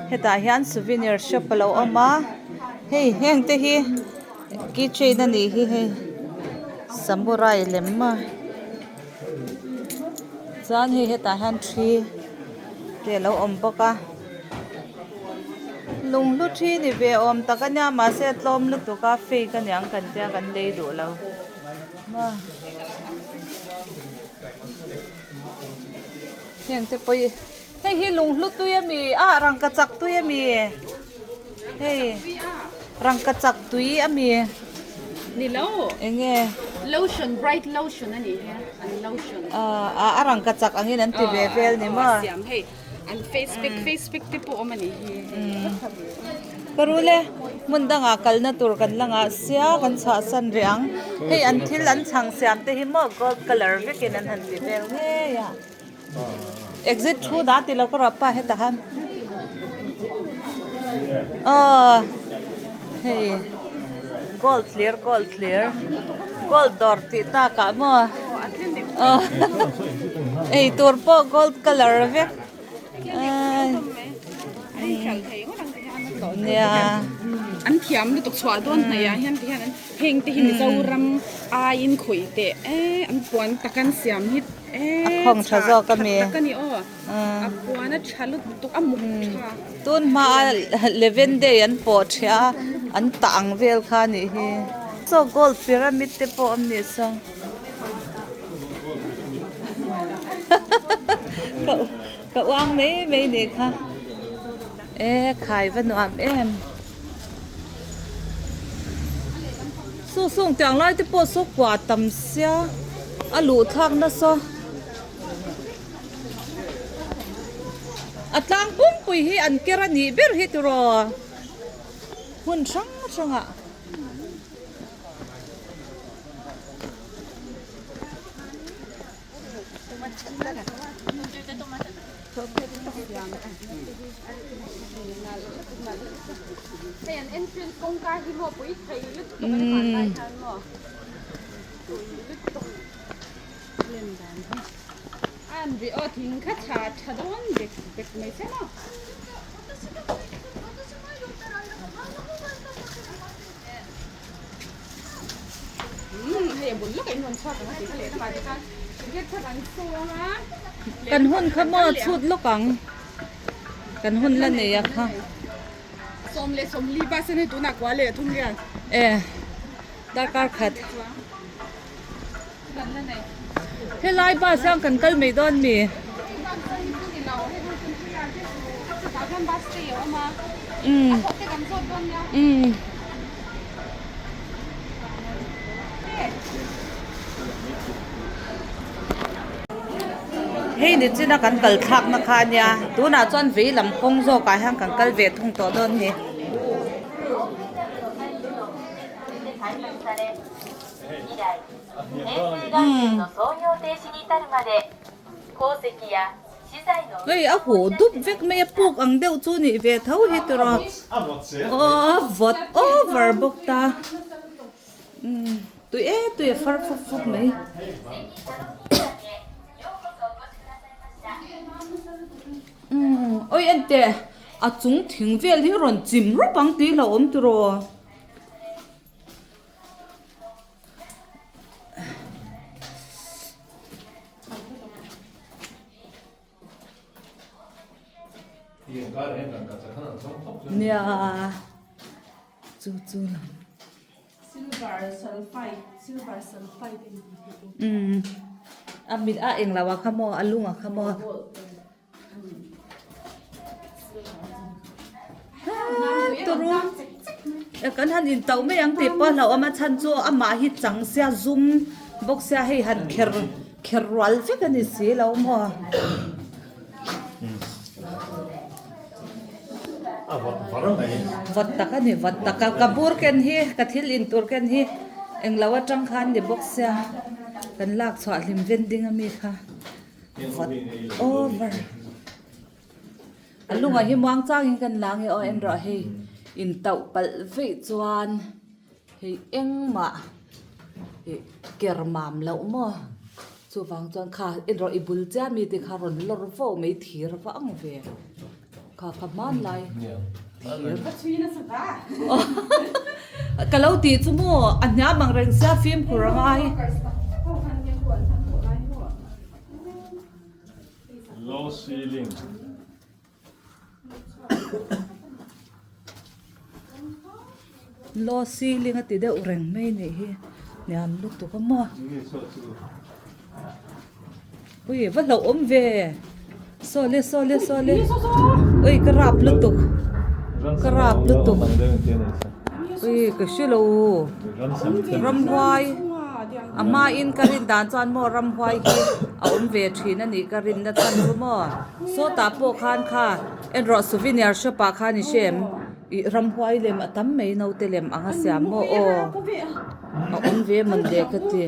Hetah hian souvenir shop a lo awm a hei heng te hi key chain a nih hi hei samurai lem a chuan hei hetah hian thi te a lo awm bawk a lunghlu thi ni ve awm tak a nia mahse a tlawm lutuk a fake a niang kan tia kan lei duh lo heng te pawh hi hei hi lunghlu tui a mi ah rangkachak tui a mi hei rangkachak tui a mi ni lo eng nge lotion bright lotion a nih hi an lotion ah a rangkachak angin an ti ve vel ni maw siam hei an face pack face pack te pawh awm a nih hi ka rul e hmun dangah kalna tur kan la ngah sia kan chhuahsan rih ang hei an thil an chhang siam te hi maw gold colour vekin an han ti vel ngei a. Exit thu dah tih lo ka rawh pa hetah khan aw hei gold thlir gold thlir gold dawr tih takah maw aw eitur pawh gold colour vek nia an thiam lutuk chhuah dawn hnaih ah hian ti hian an heng te hi Mizoram aiin khawih teh e an puan tak an siam hi a khawng tha zawk a mi a puan a tha lutuk a muk tha tun hma a eleven day an pawh ṭhiah a an tah ang vel kha a nih hi saw gold pyramid te pawh awm ni saw. Ka uang mai mai nih kha. E khai va nuam em. Su sung tiang lai te pawh saw kua tam sia a luh thlak nasa. A tlang pumpui hi an ker a nih ber hi tiraw hmun hrang hrangah. Kan hun kha maw chhut lawk ang kan hun la nei a kha e darkar khat helai bus hian kan kal mai dawn mi umm umm. Hei ni china kan kal thlak na kha ania tunah chuan vei lam kawng zawkah hian kan kal ve thung tawh dawn a ni. Hei a huh dup vek mai a puk ang deuh chu nih ve tho hi tiraw aw a vawt over bawk ta umm tui e tui a far fawp fawp mai umm awi enteh a chung thing vel hi rawn chim rawp ang tih hlauhawm tiraw. Nia chu chu lam umm a mit a englo ah kha maw a lung ah kha maw. Kan han in tauh mai ang tih pawh a hlauhawm a chhan chu amah hi chang sia zum bawk sia hei han kher kher rual vek a ni si lo maw. Vawt tak a ni vawt tak a ka bur ken hi ka thil in tur ken hi englo atang khan ni bawk sia kan lak chhuah hlim vending ami kha. Vat over a lungah hi muang changin kan lang e aw en rawh hei in tauh palh veih chuan hei engmah ih ker mam loh maw chuvang chuan kha en rawh i bul chiah mi te kha rawn lawr vo mai thir va ang ve kha kha hmanlai thir ka lo tih chu maw a hniam ang reng sia fimkhur a ngai. Low ceiling. Low ceiling a ti deuh reng mai nih hi hniam lutuk a maw. Ui va hlauh awm ve saw le saw le saw le ui ka rap lutuk ka rap lutuk ui ka hre lo ramhuai a hma in ka rin dan chuan maw ramhuai hi a awm ve thin a nih ka rin na chhan chu maw sawtah pawh khan kha en rawh souvenir shop ah khan i hre em ih ramhuai lem a tam mai naute lem ang a siam maw aw a awm ve mawn le ka ti.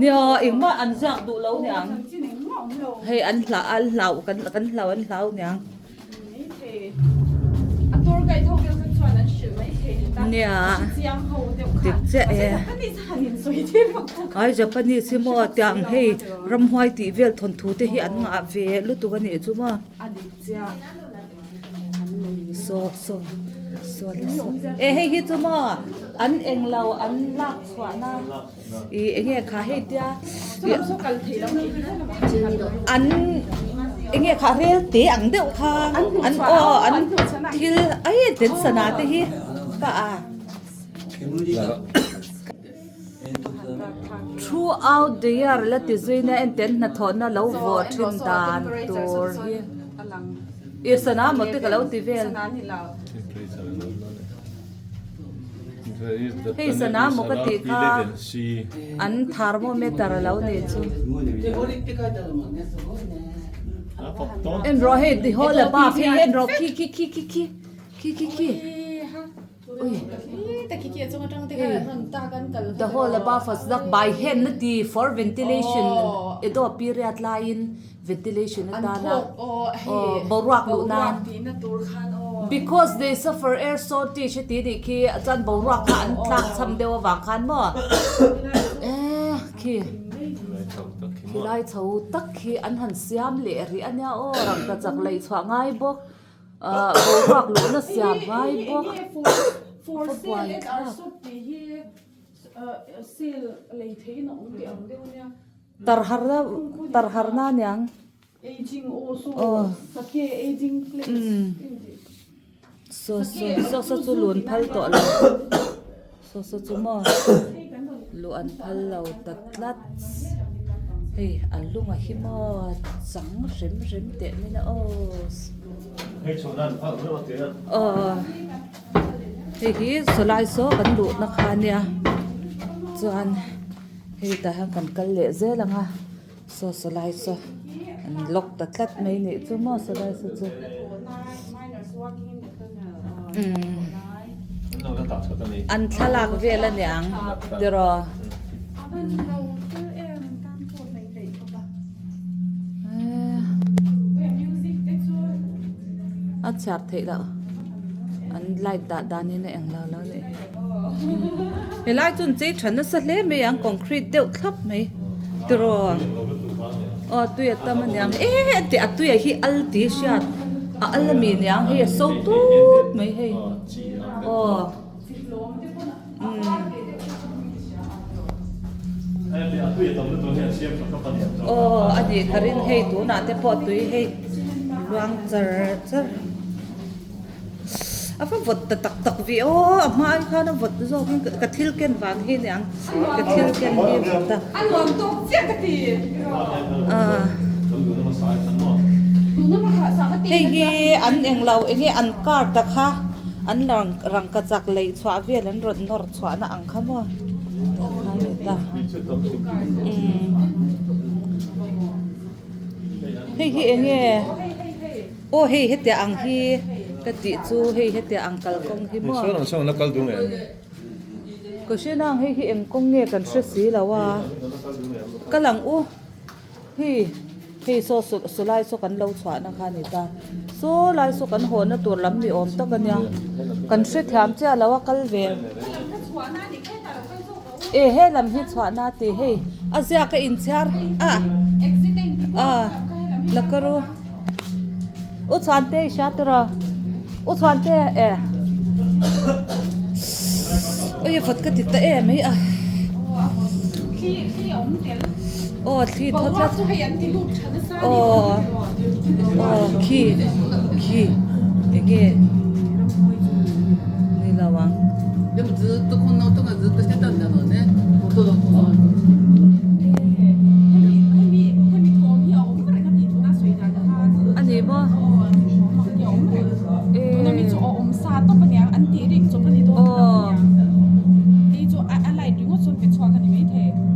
Nia engmah an ziak duh lo niang hei an hla an hlau kan kan hlau an hlau niang nia dik chiah e ai Japanese hi maw tiang hei ramhuai tih vel thawnthu te hi an ngah ve lutuk a nih chu maw. Saw saw saw le saw e hei hi chu maw an englo an lak chhuah na ih eng nge kha hei tia an eng nge kha rel te ang deuh kha an aw an thil ai den sana te hi ka a. Throughout the year la ti zuina enten hnathawhna lo vawh thin dan tur hi i sana maw te ka lo ti vel. Hei sana maw ka tih kha an thermometer a lo nih chu. En rawh hei the hall above hei en rawh khi khi khi khi khi khi khi khi. The hall above us dak by hand na ti for ventilation edo period laiin ventilation atana aw boruak luh nan because they suffer air shortage a ti nih khi chuan boruak kha an tlak cham deuh avang khan maw eh khi khilai chho tak khi an han siam leh rih ania aw rangkachak laih chhuah ngai bawk. Ahh boruak luhna siam ngai bawk a buai thlak. Tarharna tarharna aniang aw umm saw saw saw chu lun phal tawh lo saw saw chu maw luh an phal lo ta tlat hei a lunga hi maw chang rem rem teh mai na aw aw hei hi sawlai saw kan luhna kha ania chuan hei tah hian kan kal leh zel ang a saw sawlai saw an lock ta tlat mai nih chu maw sawlai saw chu umm an thlalak vel aniang tiraw. A chhiar theih loh an light dah danin a eng lo lo nih hi helai chu an chei tha nasa hle mai ang concrete deuh thlap mai tiraw aw tui a tam aniang e tih a tuia hi al tih hriat a al ami niang hei a so tut mai hei aw. Aw a nih ka ring hei tunah te pawh tui hei luang char char a va vawt ta tak tak ve aw a hma ai khan a vawt zawk in ka thil ken vang hi aniang ka thil ken hi a vawt a ah hei hi an englo enge an card a kha. An rangkachak leih chhuah vel an rawn nawr chhuahna ang kha maw tah khan ni ta umm hei hi eng nge aw hei hetiang ang hi ka tih chu hei hetiang ang kalkawng hi maw ka hre nang hei hi eng kawng nge kan hre si lo a ka lang u. Hei hei saw saw lai saw kan lo chhuahna kha a ni ta saw lai saw kan hawnna tur lam ni awm tak a nia kan hrethiam chiah lo a kal ve e he lam hi chhuahna a ti hei a ziak a inchhiar a a la ka ru u chhuante i hria tawh u chhuante e ui vawt ka ti ta em mai a. Aw thli thaw tlat aw aw khi khi enge ni lo ang. A ni maw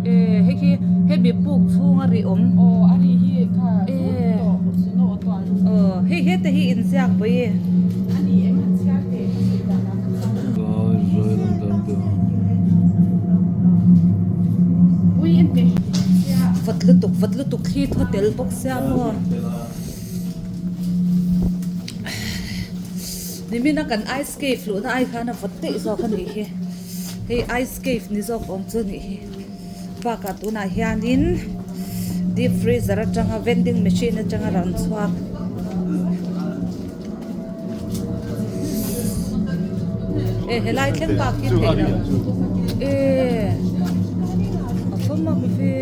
e hei khi hemi puk chhunga ri awm e aw hei heta hi inziak pawh e. Vat lutuk vat lutuk thli thaw tel bawk sia maw. Nimina kan ice cave luhna ai khan a vawt daih zawk a nih hi hei ice cave ni zawk awm chu a nih hi bakah tunah hianin deep freezer atanga vending machine atanga rawn chhuak e helai thleng bak hi theih loh e a fawm ang ve.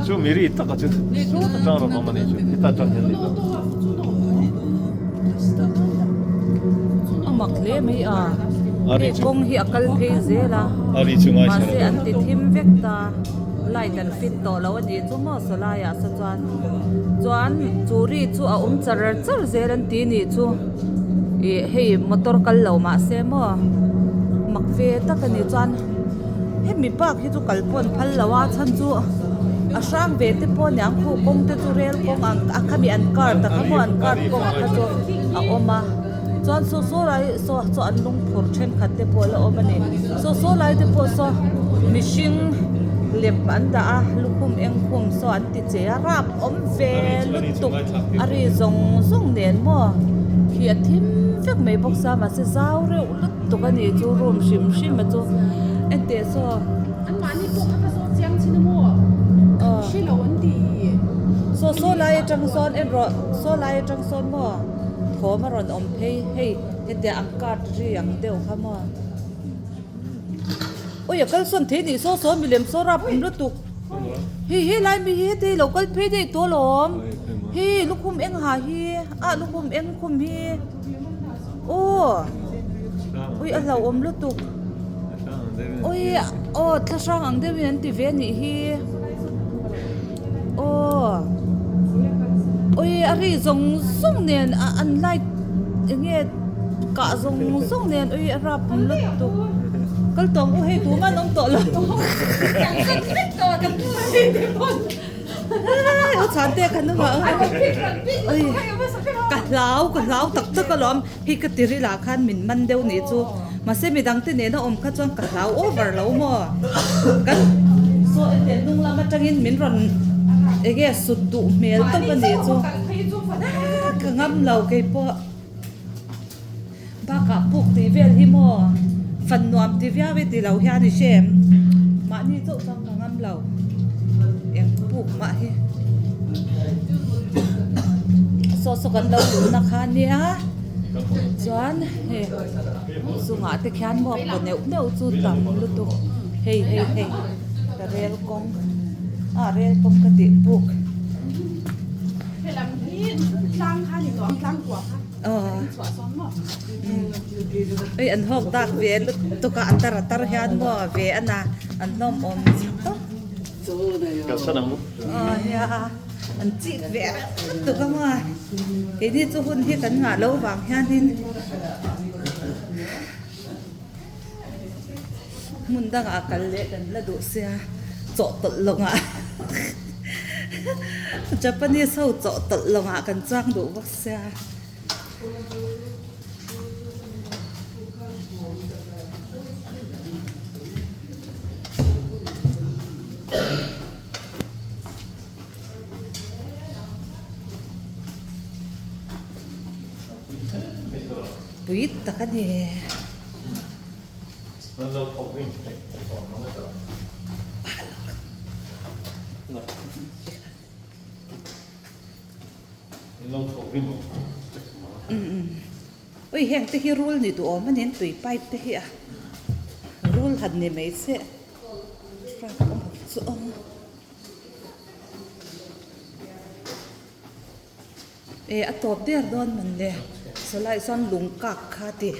Chu miri taka chu sawta tang rawn awm a nih chu heta tang hian ni lo. A mak hle mai a. Hei kawng hi a kal phei zel a mahse an ti thim vek ta light an fit tawh lo a nih chu maw saw laiah saw chuan chuan chu ri chu a awm char char zel an ti nih chu ih hei motor kal lo mahse maw mak ve tak a ni chuan hemi park hi chu kal pawh an phal lo a chhan chu a hrang ve te pawh aniang khu kawng te chu rel kawng ang a khami an car tak a maw an car kawngah kha chu a awm a. Chuan saw saw lai saw saw an lungphur thenkhat te pawh a la awm a ni saw saw lai te pawh saw mihring lem an dah a lukhum eng khum saw an ti che a rap awm ve lutuk a ri zawng zawng nen maw khi a thim vek mai bawk sia mahse zau reuh lutuk a ni chu room hrim hrim a chu enteh saw. Anmahni pawh kha ka zawt chiang chin a maw hre lo an ti. Saw saw lai atang sawn en rawh saw lai atang sawn maw. Thawm a rawn awm phei hei hetiang ang card ri ang deuh kha maw awi a kal sawn thei nih saw saw milem saw rap awm lutuk hei he lai mi hi heti lo kal phei daih tawh alawm hei lukhum eng ha hi ah lukhum eng khum hi aw ui a hlauhawm lutuk awi aw thlahrang ang deuhin an ti ve a nih hi. Aw awi a ri zawng zawng nen a an light eng nge kah zawng zawng nen awi a rap awm lutuk kal tawng u hei tumah an awm tawh lo u chhan te khan awm a awi ka hlau ka hlau tak tak alawm hei ka ti ril ah khan min man deuh nih chu mahse midang te nena awm kha chuan ka hlau over lo maw kan saw ente hnung lam atangin min rawn enge sut duh hmel tawp a nih chu ka ngam lo keipawh bakah puk tih vel hi maw fan nuam ti viau e ti lo hian i hrem mahni chauh chuan ka ngam lo eng puk mah hi saw saw kan lo luhna kha nia chuan hei chungah te khian maw kaw neuh neuh chu tam lutuk hei hei hei ka rel kawng ah rel kawng ka tih puk. Hei an hawk dak ve lutuk a a tar a tar hian maw ve a na an hlawm awm tawp aw nia an chik ve lutuk a maw keini chu hun hi kan ngah loh vang hianin hmun dangah kal leh kan la duh sia chawhtawlh lawngah Japanese ho chawhtawlh lawngah kan chuang duh bawk sia. Pui tak a ni. Ui heng te hi rul ni duh awm a ni tui pipe te hi a rul han ni mai se chu awm. E a tawp der dawn man le sawlai chuan lung kak kha ti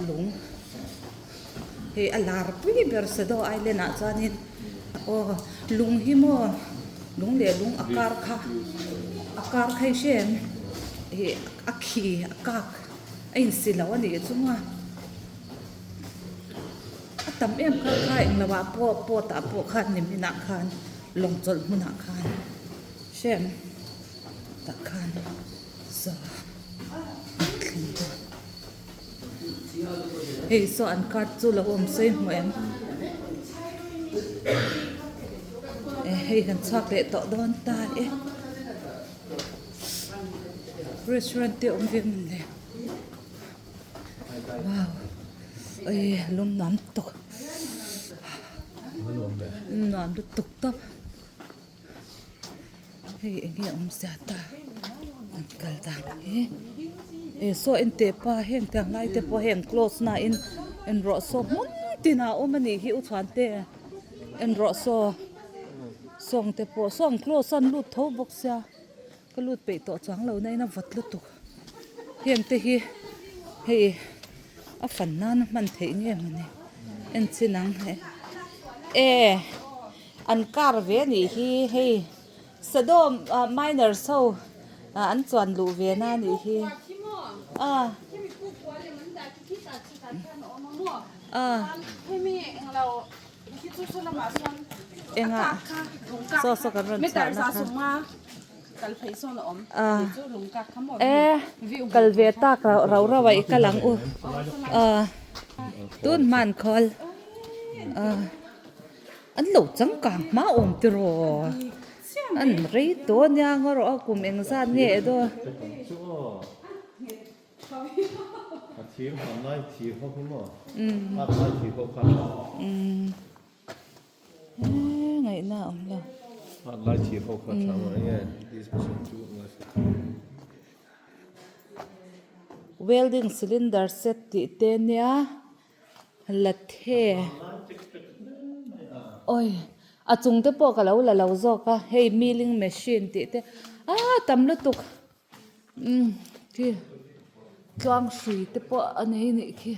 lung hei a lar pui ber Sado Island ah chuanin aw lung hi maw lung leh lung a kar kha a kar kha i hre em ih a khi a kak a insi lo a nih chu maw. A tam em kha kha englo ah pawh pot ah pawh khan nimin ah khan lawng chawlh hmun ah khan hrem tah khan saw an thleng dawn hei saw an card chu lo awm sawi hmu em e hei kan chhuak leh tawh dawn ta e restaurant te awm ve mawn le. Wow ui lum nuam tuk nuam lutuk tawp hei eng nge awm zia ta an kal dan hi e saw en teh pa heng te ang lai te pawh heng close na in en rawh saw hmun tin ah a awm a nih hi u chhuan te en rawh saw sawng te pawh saw ang close a an lut tho bawk sia ka lut peih tawh chuang lo na in a vawt lutuk. Heng te hi hei A fan nana hman theih nge mawni en chin ang he e an car ve a nih hi hei Sodom ah miners ho ah an chuan luh ve na a nih hi a a engah saw saw kan rawn chhuah na kha. E kal ve tak rauh rauh rauh a i kal ang u tun hman khawl an lo changkang hma awm tiraw an rei tawh ania ngaw rawh a kum engzat nge edaw. Ngaihna a awm lo. Welding cylinder set tih te nia lathe awi a chung te pawh ka lo la lo zawk a hei milling machine tih te ah tam lutuk umm khi tluang hrui te pawh a nei a nih khi.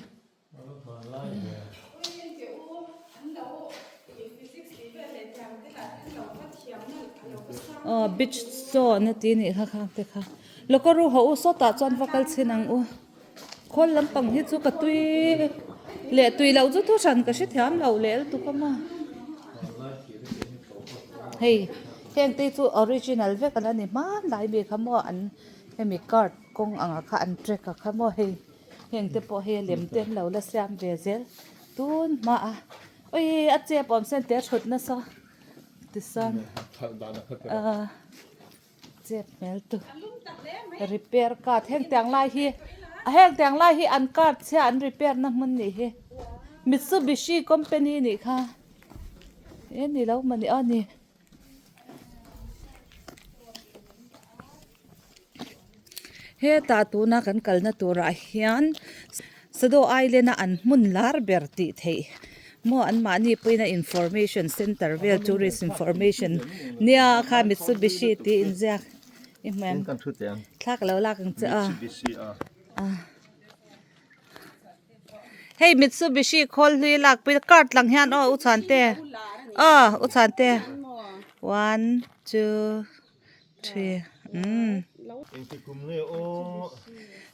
Aw beach sawn a ti anih kha khang te kha lawka ru haw u sawtah chuan va kal chhin ang u khawl lampang hi chu ka tui leh tui loh chu thu hran ka hrethiam lo leh lutuk a maw hei heng te chu original vek an la ni hmanlai mi kha maw an hemi cart kawng ang ah kha an track a kha maw hei. Heng te pawh hei a lem te an lo la siam ve zel tun hma a awii a chep awm sen te a thut nasa tichuan ahh chep hmel tu repair card heng tiang lai hi heng tiang lai hi an card chhia an repair na hmun nih hi Mitsubishi company nih kha e ni lo mawni aw ni. Hetah tuna kan kalna turah hian Sado Island a an hmun lar ber tih theih maw anmahni pawhin a information center vel tourist information nia kha Mitsubishi tih inziak i hmu em thla ka lo lak ang che a hei Mitsubishi khawl hlui lak pui card lang hian aw u chhuante aw u chhuante one two. Three umm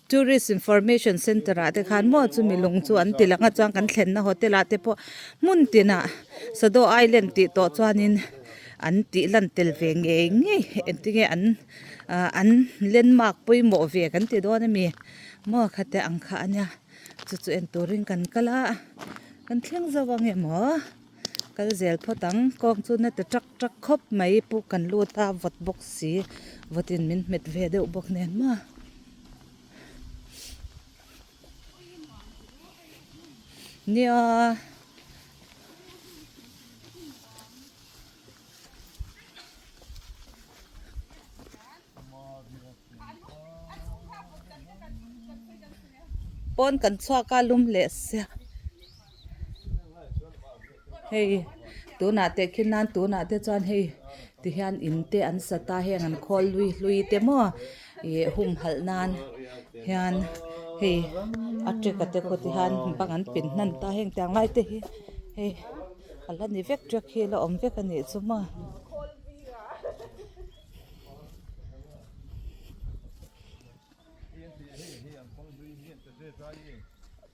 Tourist information center ah te khan maw chumi lung chu an ti lang a chuan kan thlenna hotel ah te pawh hmun tinah Sado Island tih tawh chuanin an tih lan tel ve ngei ngei engtinge an ah an landmark pawimawh ve kan ti dawn ami maw khate ang kha ania chu chu en turin kan kal a kan thleng zo ang emaw. Kal zel phawt ang, kawng chu na ti ṭak ṭak khawp mai puk kan lut a vawt bawk si vawtin min hmet ve deuh bawk nen maw. Nia. Pawn kan chhuak a lum leh sia hei tunah teh khin nan tunah te chuan hei ti hian in te an sa ta heng an khawl hlui hlui te maw ih humhalh nan hian hei a trek a te pawh ti hian bang an pin hnan ta heng tiang lai te hi hei a la ni vek trek hi a la awm vek a nih chu maw.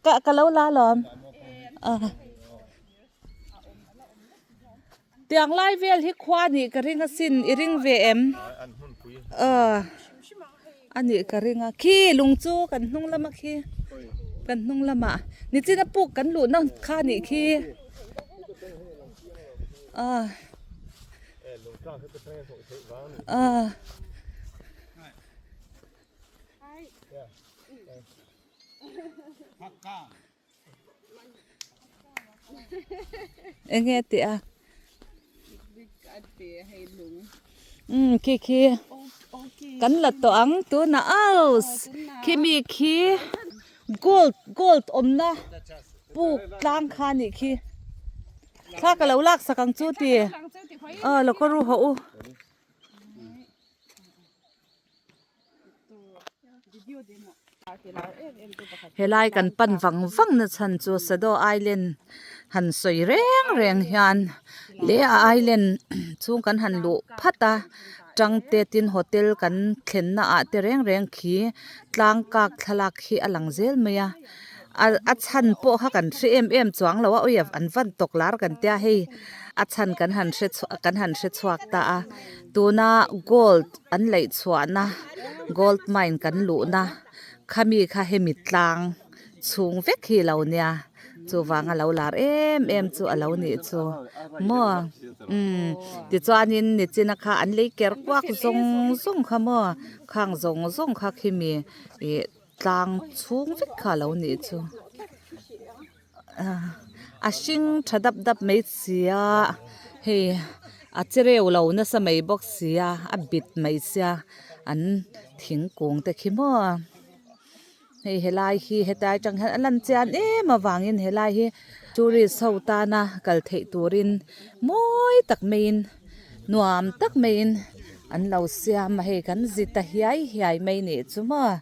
Ka ka lo la alawm ah tiang lai vel hi khua nih ka ring asin i ring ve em ah a nih ka ring a khi lung chu kan hnung lama khi kan hnung lamah nichina puk kan luhna kha nih khi ah. Ah. Enge tih a? Umm khi khi kan la tawh ang tunah aus khimi khi gold gold awmna puk tlang kha a nih khi. Thla ka lo lak sak ang chu ti. Aw lo ka ru hawh u. Helai kan pan vang vang na chhan chu Sado Island han sawi reng reng hian leh a island chhung kan han luh phat a tangte tin hotel kan thlenna ah te reng reng khi tlang kak thlalak hi a lang zel mai a a chhan pawh kha kan hre em em chuang lo a awi an van tawk lar kan tia hei a chhan kan han hre chhuak kan han hre chhuak ta a tuna gold an laih chhuahna gold mine kan luhna khami kha hemi tlang chhung vek hi a lo nia chuvanga lo lar em em chu a lo nih chu maw umm tichuanin nichina kha an lei ker kuak zawng zawng kha maw khang zawng zawng kha khimi ih tlang chhung vek kha a lo nih chu a hring tha dap dap mai si a hei a che reu lo nasa mai bawk si a a bit mai sia an thingkung te khi maw hei helai hi hetlai atang hian a lan chian em avangin helai hi tourist ho tana kal theih turin mawi tak maiin nuam tak maiin an lo siam a hei kan zi ta hiai hiai mai nih chu maw.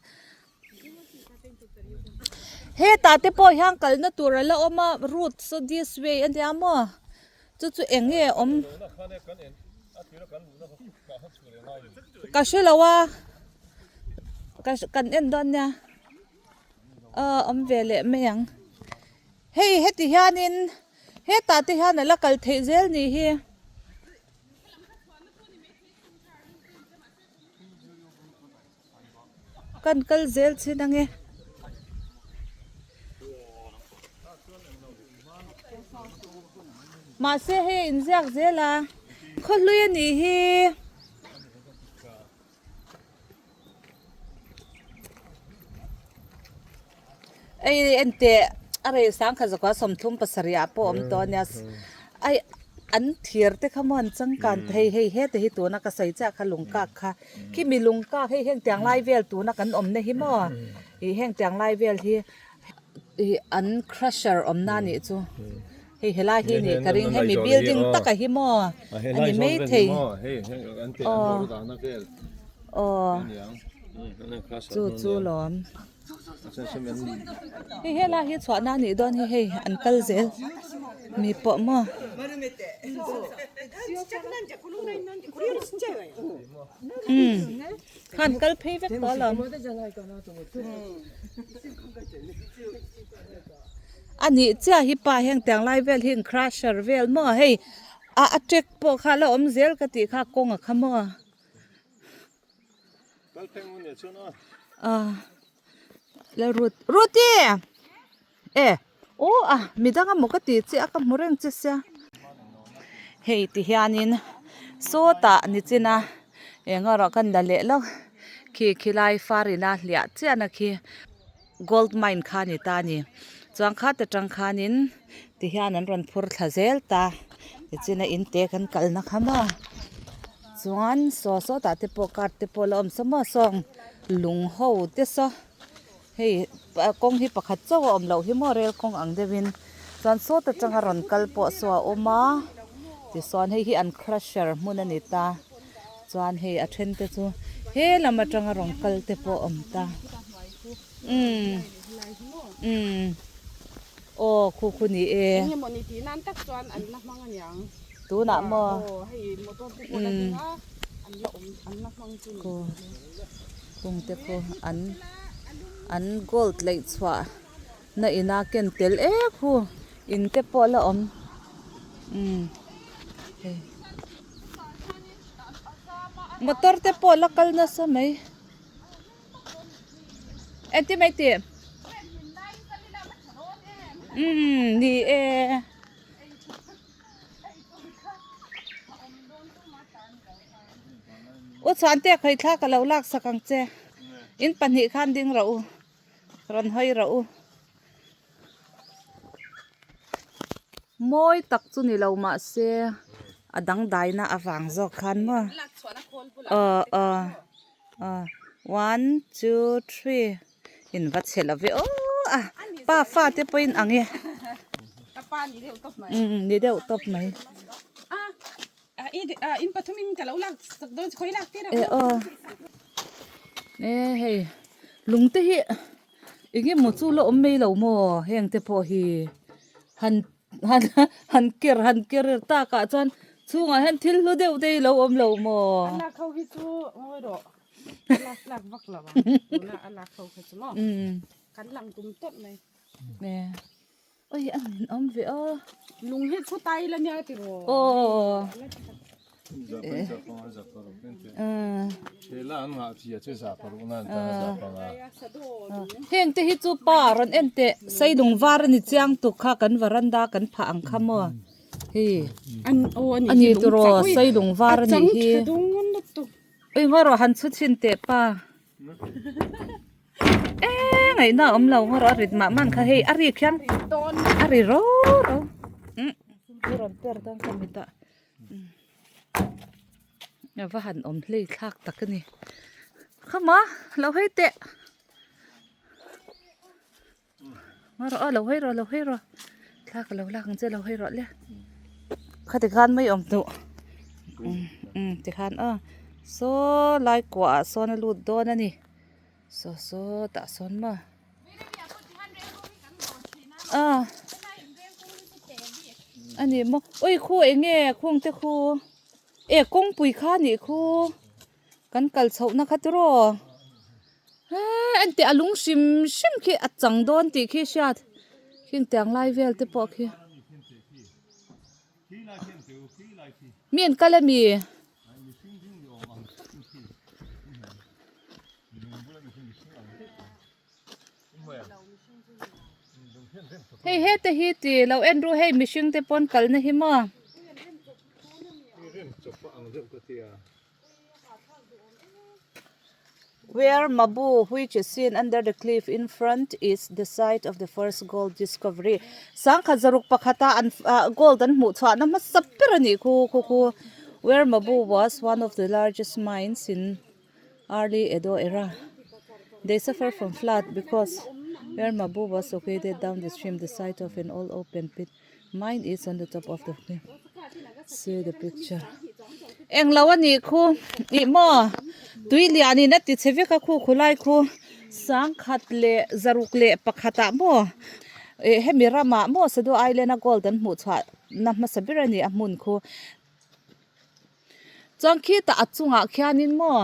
Hetah te pawh hian kalna tur a la awm a route saw this way a nia maw chu chu eng nge awm ka hre lo a ka kan en dawn nia aw awm ve leh mai ang hei heti hianin hetah te hian a la kal theih zel nih hi. Kan kal zel chin ange. Mahse hei a inziak zel a. Khaw hlui a nih hi. Hei enteh a rei sangkhat zakua 37 ah pawh a awm tawh a nia ai an thir te kha maw an changkan hei hei heta hi tuna ka sawi chiah kha lung kak kha khi mi lung kak hei heng tiang lai vel tuna kan awmna hi maw ih heng tiang lai vel hi ih an crusher awmna a nih chu hei helai hi nih ka ring hemi building taka hi maw a ni maithei aw aw chu chu lawm. Hei helai hi chhuahna a nih dawn hi hei an kal zel mi pawh maw. Umm khan kal phei vek tawh alawm. A nih chiah hi pa heng tiang lai vel hi in crusher vel maw hei a a track pawh kha a la awm zel ka tih kha kawng a kha maw. Ruti e aw a midang amaw ka tih che a ka hmu reng che sia hei ti hianin sawtah nichin a eng erawh kan la leh lo khi khilai farina hliah chiahna khi gold mine kha a ni ta a ni chuan khat atang khanin ti hian an rawn phur thla zel ta tichuan a in te kan kalna kha maw chuan saw sawtah te pawh cart te pawh a la awm saw maw sawng lung ho te saw hei kawng hi pakhat chauh a awm loh hi maw rel kawng ang deuhin chuan sawt atanga rawn kal pawh saw a awm a tichuan hei hi an crusher hmun a ni ta. Chuan hei a then te chu he lam atanga rawn kal te pawh a awm ta. Umm umm aw khu khu ni e. Eng emaw ni tih nan tak chuan an la hmang aniang. Tunah maw? Aw hei motor te pawh la ding a an la awm an la hmang chu ni. Khu khung te khu an an gold laih chhuah na ina ken tel ek hu in te pawh la awm umm hei. Motor te pawh la kal nasa mai engtin mai tih umm ni e u chhuante khawi thla ka lo lak sak ang che in pahnih khan ding rawh u rawn hawi rawh u. Mawi tak chu ni lo mahse a dangdaina avang zawk khan maw aw aw aw one two three in va chhe lo ve aw a pa fa te pawhin ang e umm ni deuh tawp mai e aw e hei. Lung te hi eng emaw chu la awm mai lo maw heng te pawh hi han han han ker han ker takah chuan chhungah hian thil hlu deuh te hi lo awm lo maw. A lak ho hi chu ngawi rawh a lak tlak vak lo ang tuna a lak ho kha chu maw kan lang tum tawp mai. Oi a min awm ve a. Lung hi chu tai la nia tiraw. Aw. Heng te hi chu pa rawn en teh seilung var a ni chiang tuk kha kan varanda kan phah ang kha maw hei a ni tiraw seilung var a nih hi oi ngaw rawh han chhu chhin teh pa. Eee ngaihna a awm lo ngaw rawh a rit mah man kha hei a rik hian a ri ro ro umm chu rawn per dawn ka mit ah a va han awm hlei thlak tak a ni khama lo hawi teh ngaw rawh aw lo hawi rawh lo hawi rawh thla ka lo lak ang che lo hawi rawh le khati khan mai awm duh umm tikhan aw saw lai kuahah sawn a lut dawn a ni saw saw tah sawn maw a a ni maw ui khu eng nge khung te khu e kawngpui kha a nih khu kan kal chhohna kha tiraw. Hee engteh a lung hrim hrim khi a chang dawn tih khi hriat khing tiang lai vel te pawh khi mi an kal ami hei hete hi ti lo en ru hei mihring te pawn kalna hi maw. Where Mabu, which is seen under the cliff in front, is the site of the first gold discovery. Sangkhat zaruk pakhata an ah gold an hmuh chhuahna hmasa ber a nih khu khu khu. Where Mabu was one of the largest mines in early Edo era. They suffer from flood because where Mabu was located down the stream the site of an old open pit mine is on the top of the cliff. See the picture. Englo a nih khu ih maw tui lian in a ti chhe vek a khu khulai khu sangkhat leh zaruk leh pakhat ah maw ih hemi ramah maw Sado Island a gold an hmuh chhuah na hmasa ber a ni a hmun khu chuan khitah a chungah khianin maw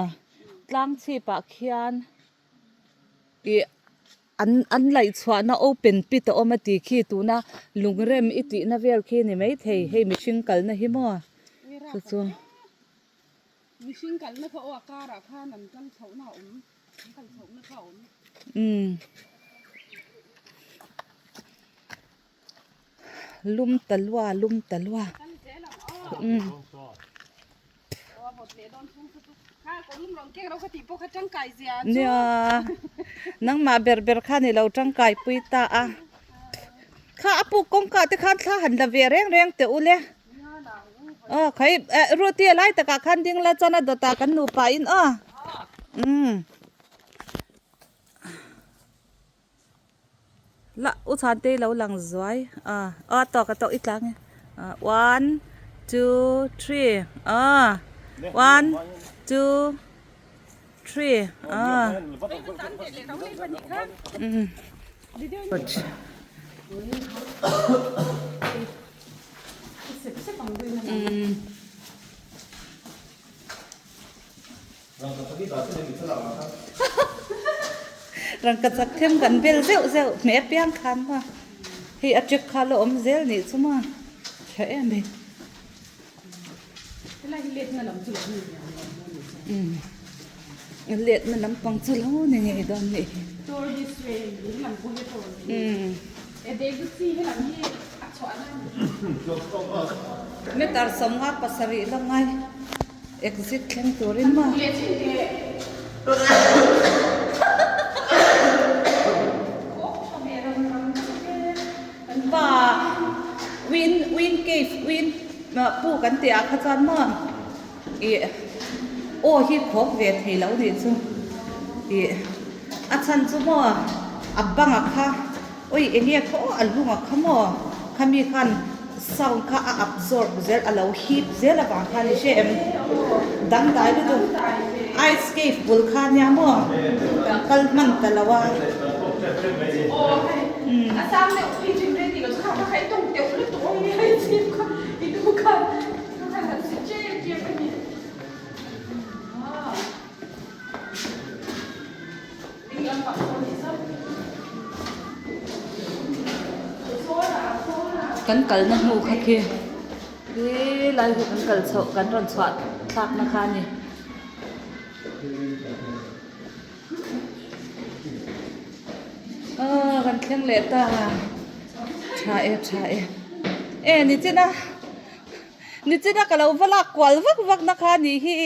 tlang chhip ah khian ih. An an laih chhuahna open pit a awm a tih khi tuna lungrem i tihna vel khi ni maithei hei mihring kalna hi maw chu chu. Mihring kalna kha aw a karah khan an kal chhohna a awm an kal chhohna kha a awm. Umm lum ta lua lum ta lua umm. Nia nangmah ber ber khan i lo tangkai pui ta a kha a puk kawngka te khan thla han la ve reng reng teh u le aw khai eh ruti a lai takah khan ding la chuan a dawtah kan nupa in aw umm. La u chhan te lo lang zuai a a tawk a tawk i tlang e one two three a one two three a Rangkachak them kan bel zeuh zeuh hmeh apiang khan maw hei a ṭek kha la awm zel nih chu maw tha em e umm letna lampang chu lo ni ngei dawn nih hi umm meter sawmnga pasarih la ngai. Exit thleng turin maw? Pa win win cave win pu kan tih ah kha chuan maw ih aw hi khawk ve thei lo nih chu ih a chhan chu maw a bang ah kha awi eng nge kha aw a lung ah kha maw khami khan Sound kha a absorb zel a lo hip zel avang khan i hre em? Dangdai lutuk. Ice cave bul kha nia maw kan kal hman ta lo a. Kan kalna hnu kha khi helai hi kan kal chhoh kan rawn chhuah thlakna kha a ni. Aw kan thleng leh ta tha e tha e e nichina nichina ka lo va lak kual vak vak na kha a nih hi.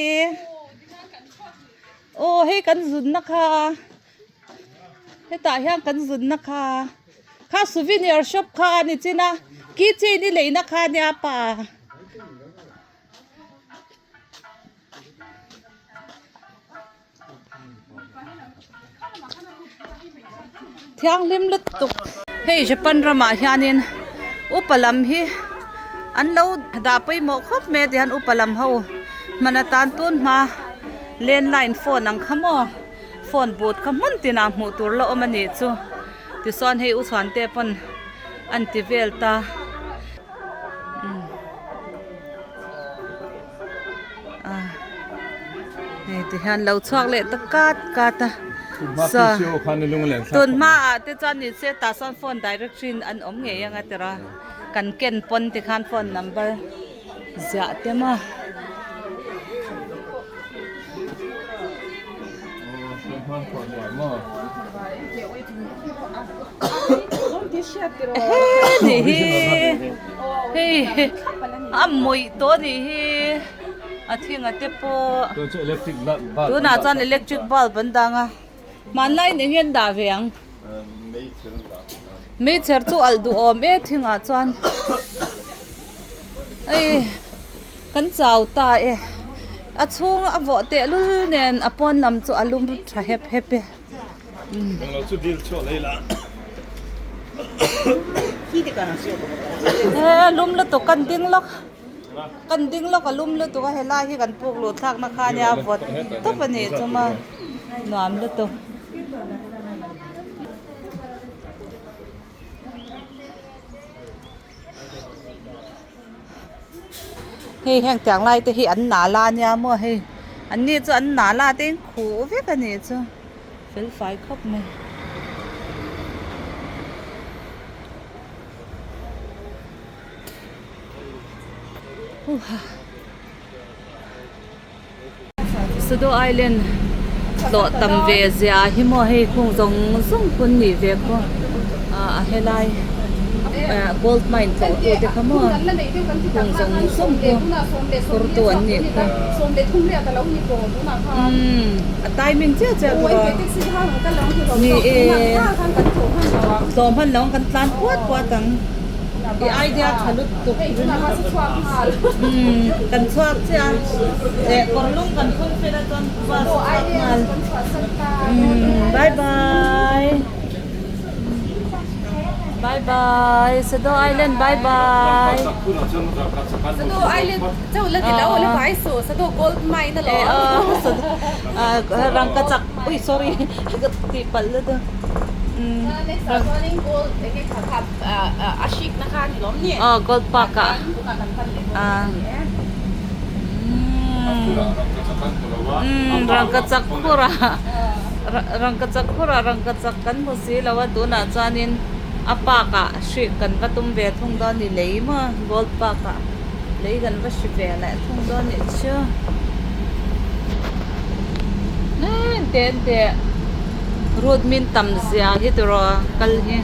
Aw hei kan zunna kha hetah hian kan zunna kha kha souvenir shop kha a ni chin a keychain i leina kha ania pa. Thianghlim lutuk hei Japan ramah hianin upa lam hi an lo dah pawimawh khawp mai a tihian upa lam ho hman atan tun hma landline phone ang kha maw phone but kha hmun tinah hmuh tur la awm a nih chu tichuan hei u chhuante pawn an ti vel ta. Hei ti hian lo chhuak leh ta kat kat a sa tun hmaah te chuan ni se tah sawn phone directory in an awm ngei ang a tira kan ken pawn ti khan phone number ziah te maw. Ehe nih hi hei a mawih tawh a nih hi a thinga te pawh tunah chuan electric bulb an dang a hmanlaiin eng nge an dah ve ang meichher chu alh duhawm e thingah chuan hei kan chau ta e a chhung a vawh tehlul nen a pawn lam chu a lum tha hep hep e. He lum lutuk kan ding lawk kan ding lawk a lum lutuk a helai hi kan puk luh thlak na kha ania vawt tawp a nih chu maw nuam lutuk. Hei heng tiang lai te hi an nal a nia maw hei an ni chu an nal a te in khuh vek a nih chu fel fai khawp mai. Sado Island tlawh tam ve zia hi maw hei khung zawng zawng pawn nih ve khaw a helai gold mine tlawh tu te kha maw khung zawng zawng pawh kawr tu an nih kha umm a timing chiah chiah tur a ni e tlawh hman lo ang kan tlan puat puat ang. I idea tha lutuk umm kan chhuak chiah a eh kawr lung kan phun fel a chuan bus a chhuak nghal umm bye bye bye bye Sado Island bye bye Sado Island chauh la ti lo la vai suh Sado Gold Mine a lo rangkachak ui sorry ka tih palh lutuk umm Aw gold park ah umm rangkachak khurah rangkachak khurah rangkachak kan hmu si lo a tunah chuanin a park ah hri kan va tum ve thung dawn ni lei maw gold park ah lei kan va hri ve leh thung dawn nih chu teh teh route min tam zia hi tiraw kal hi.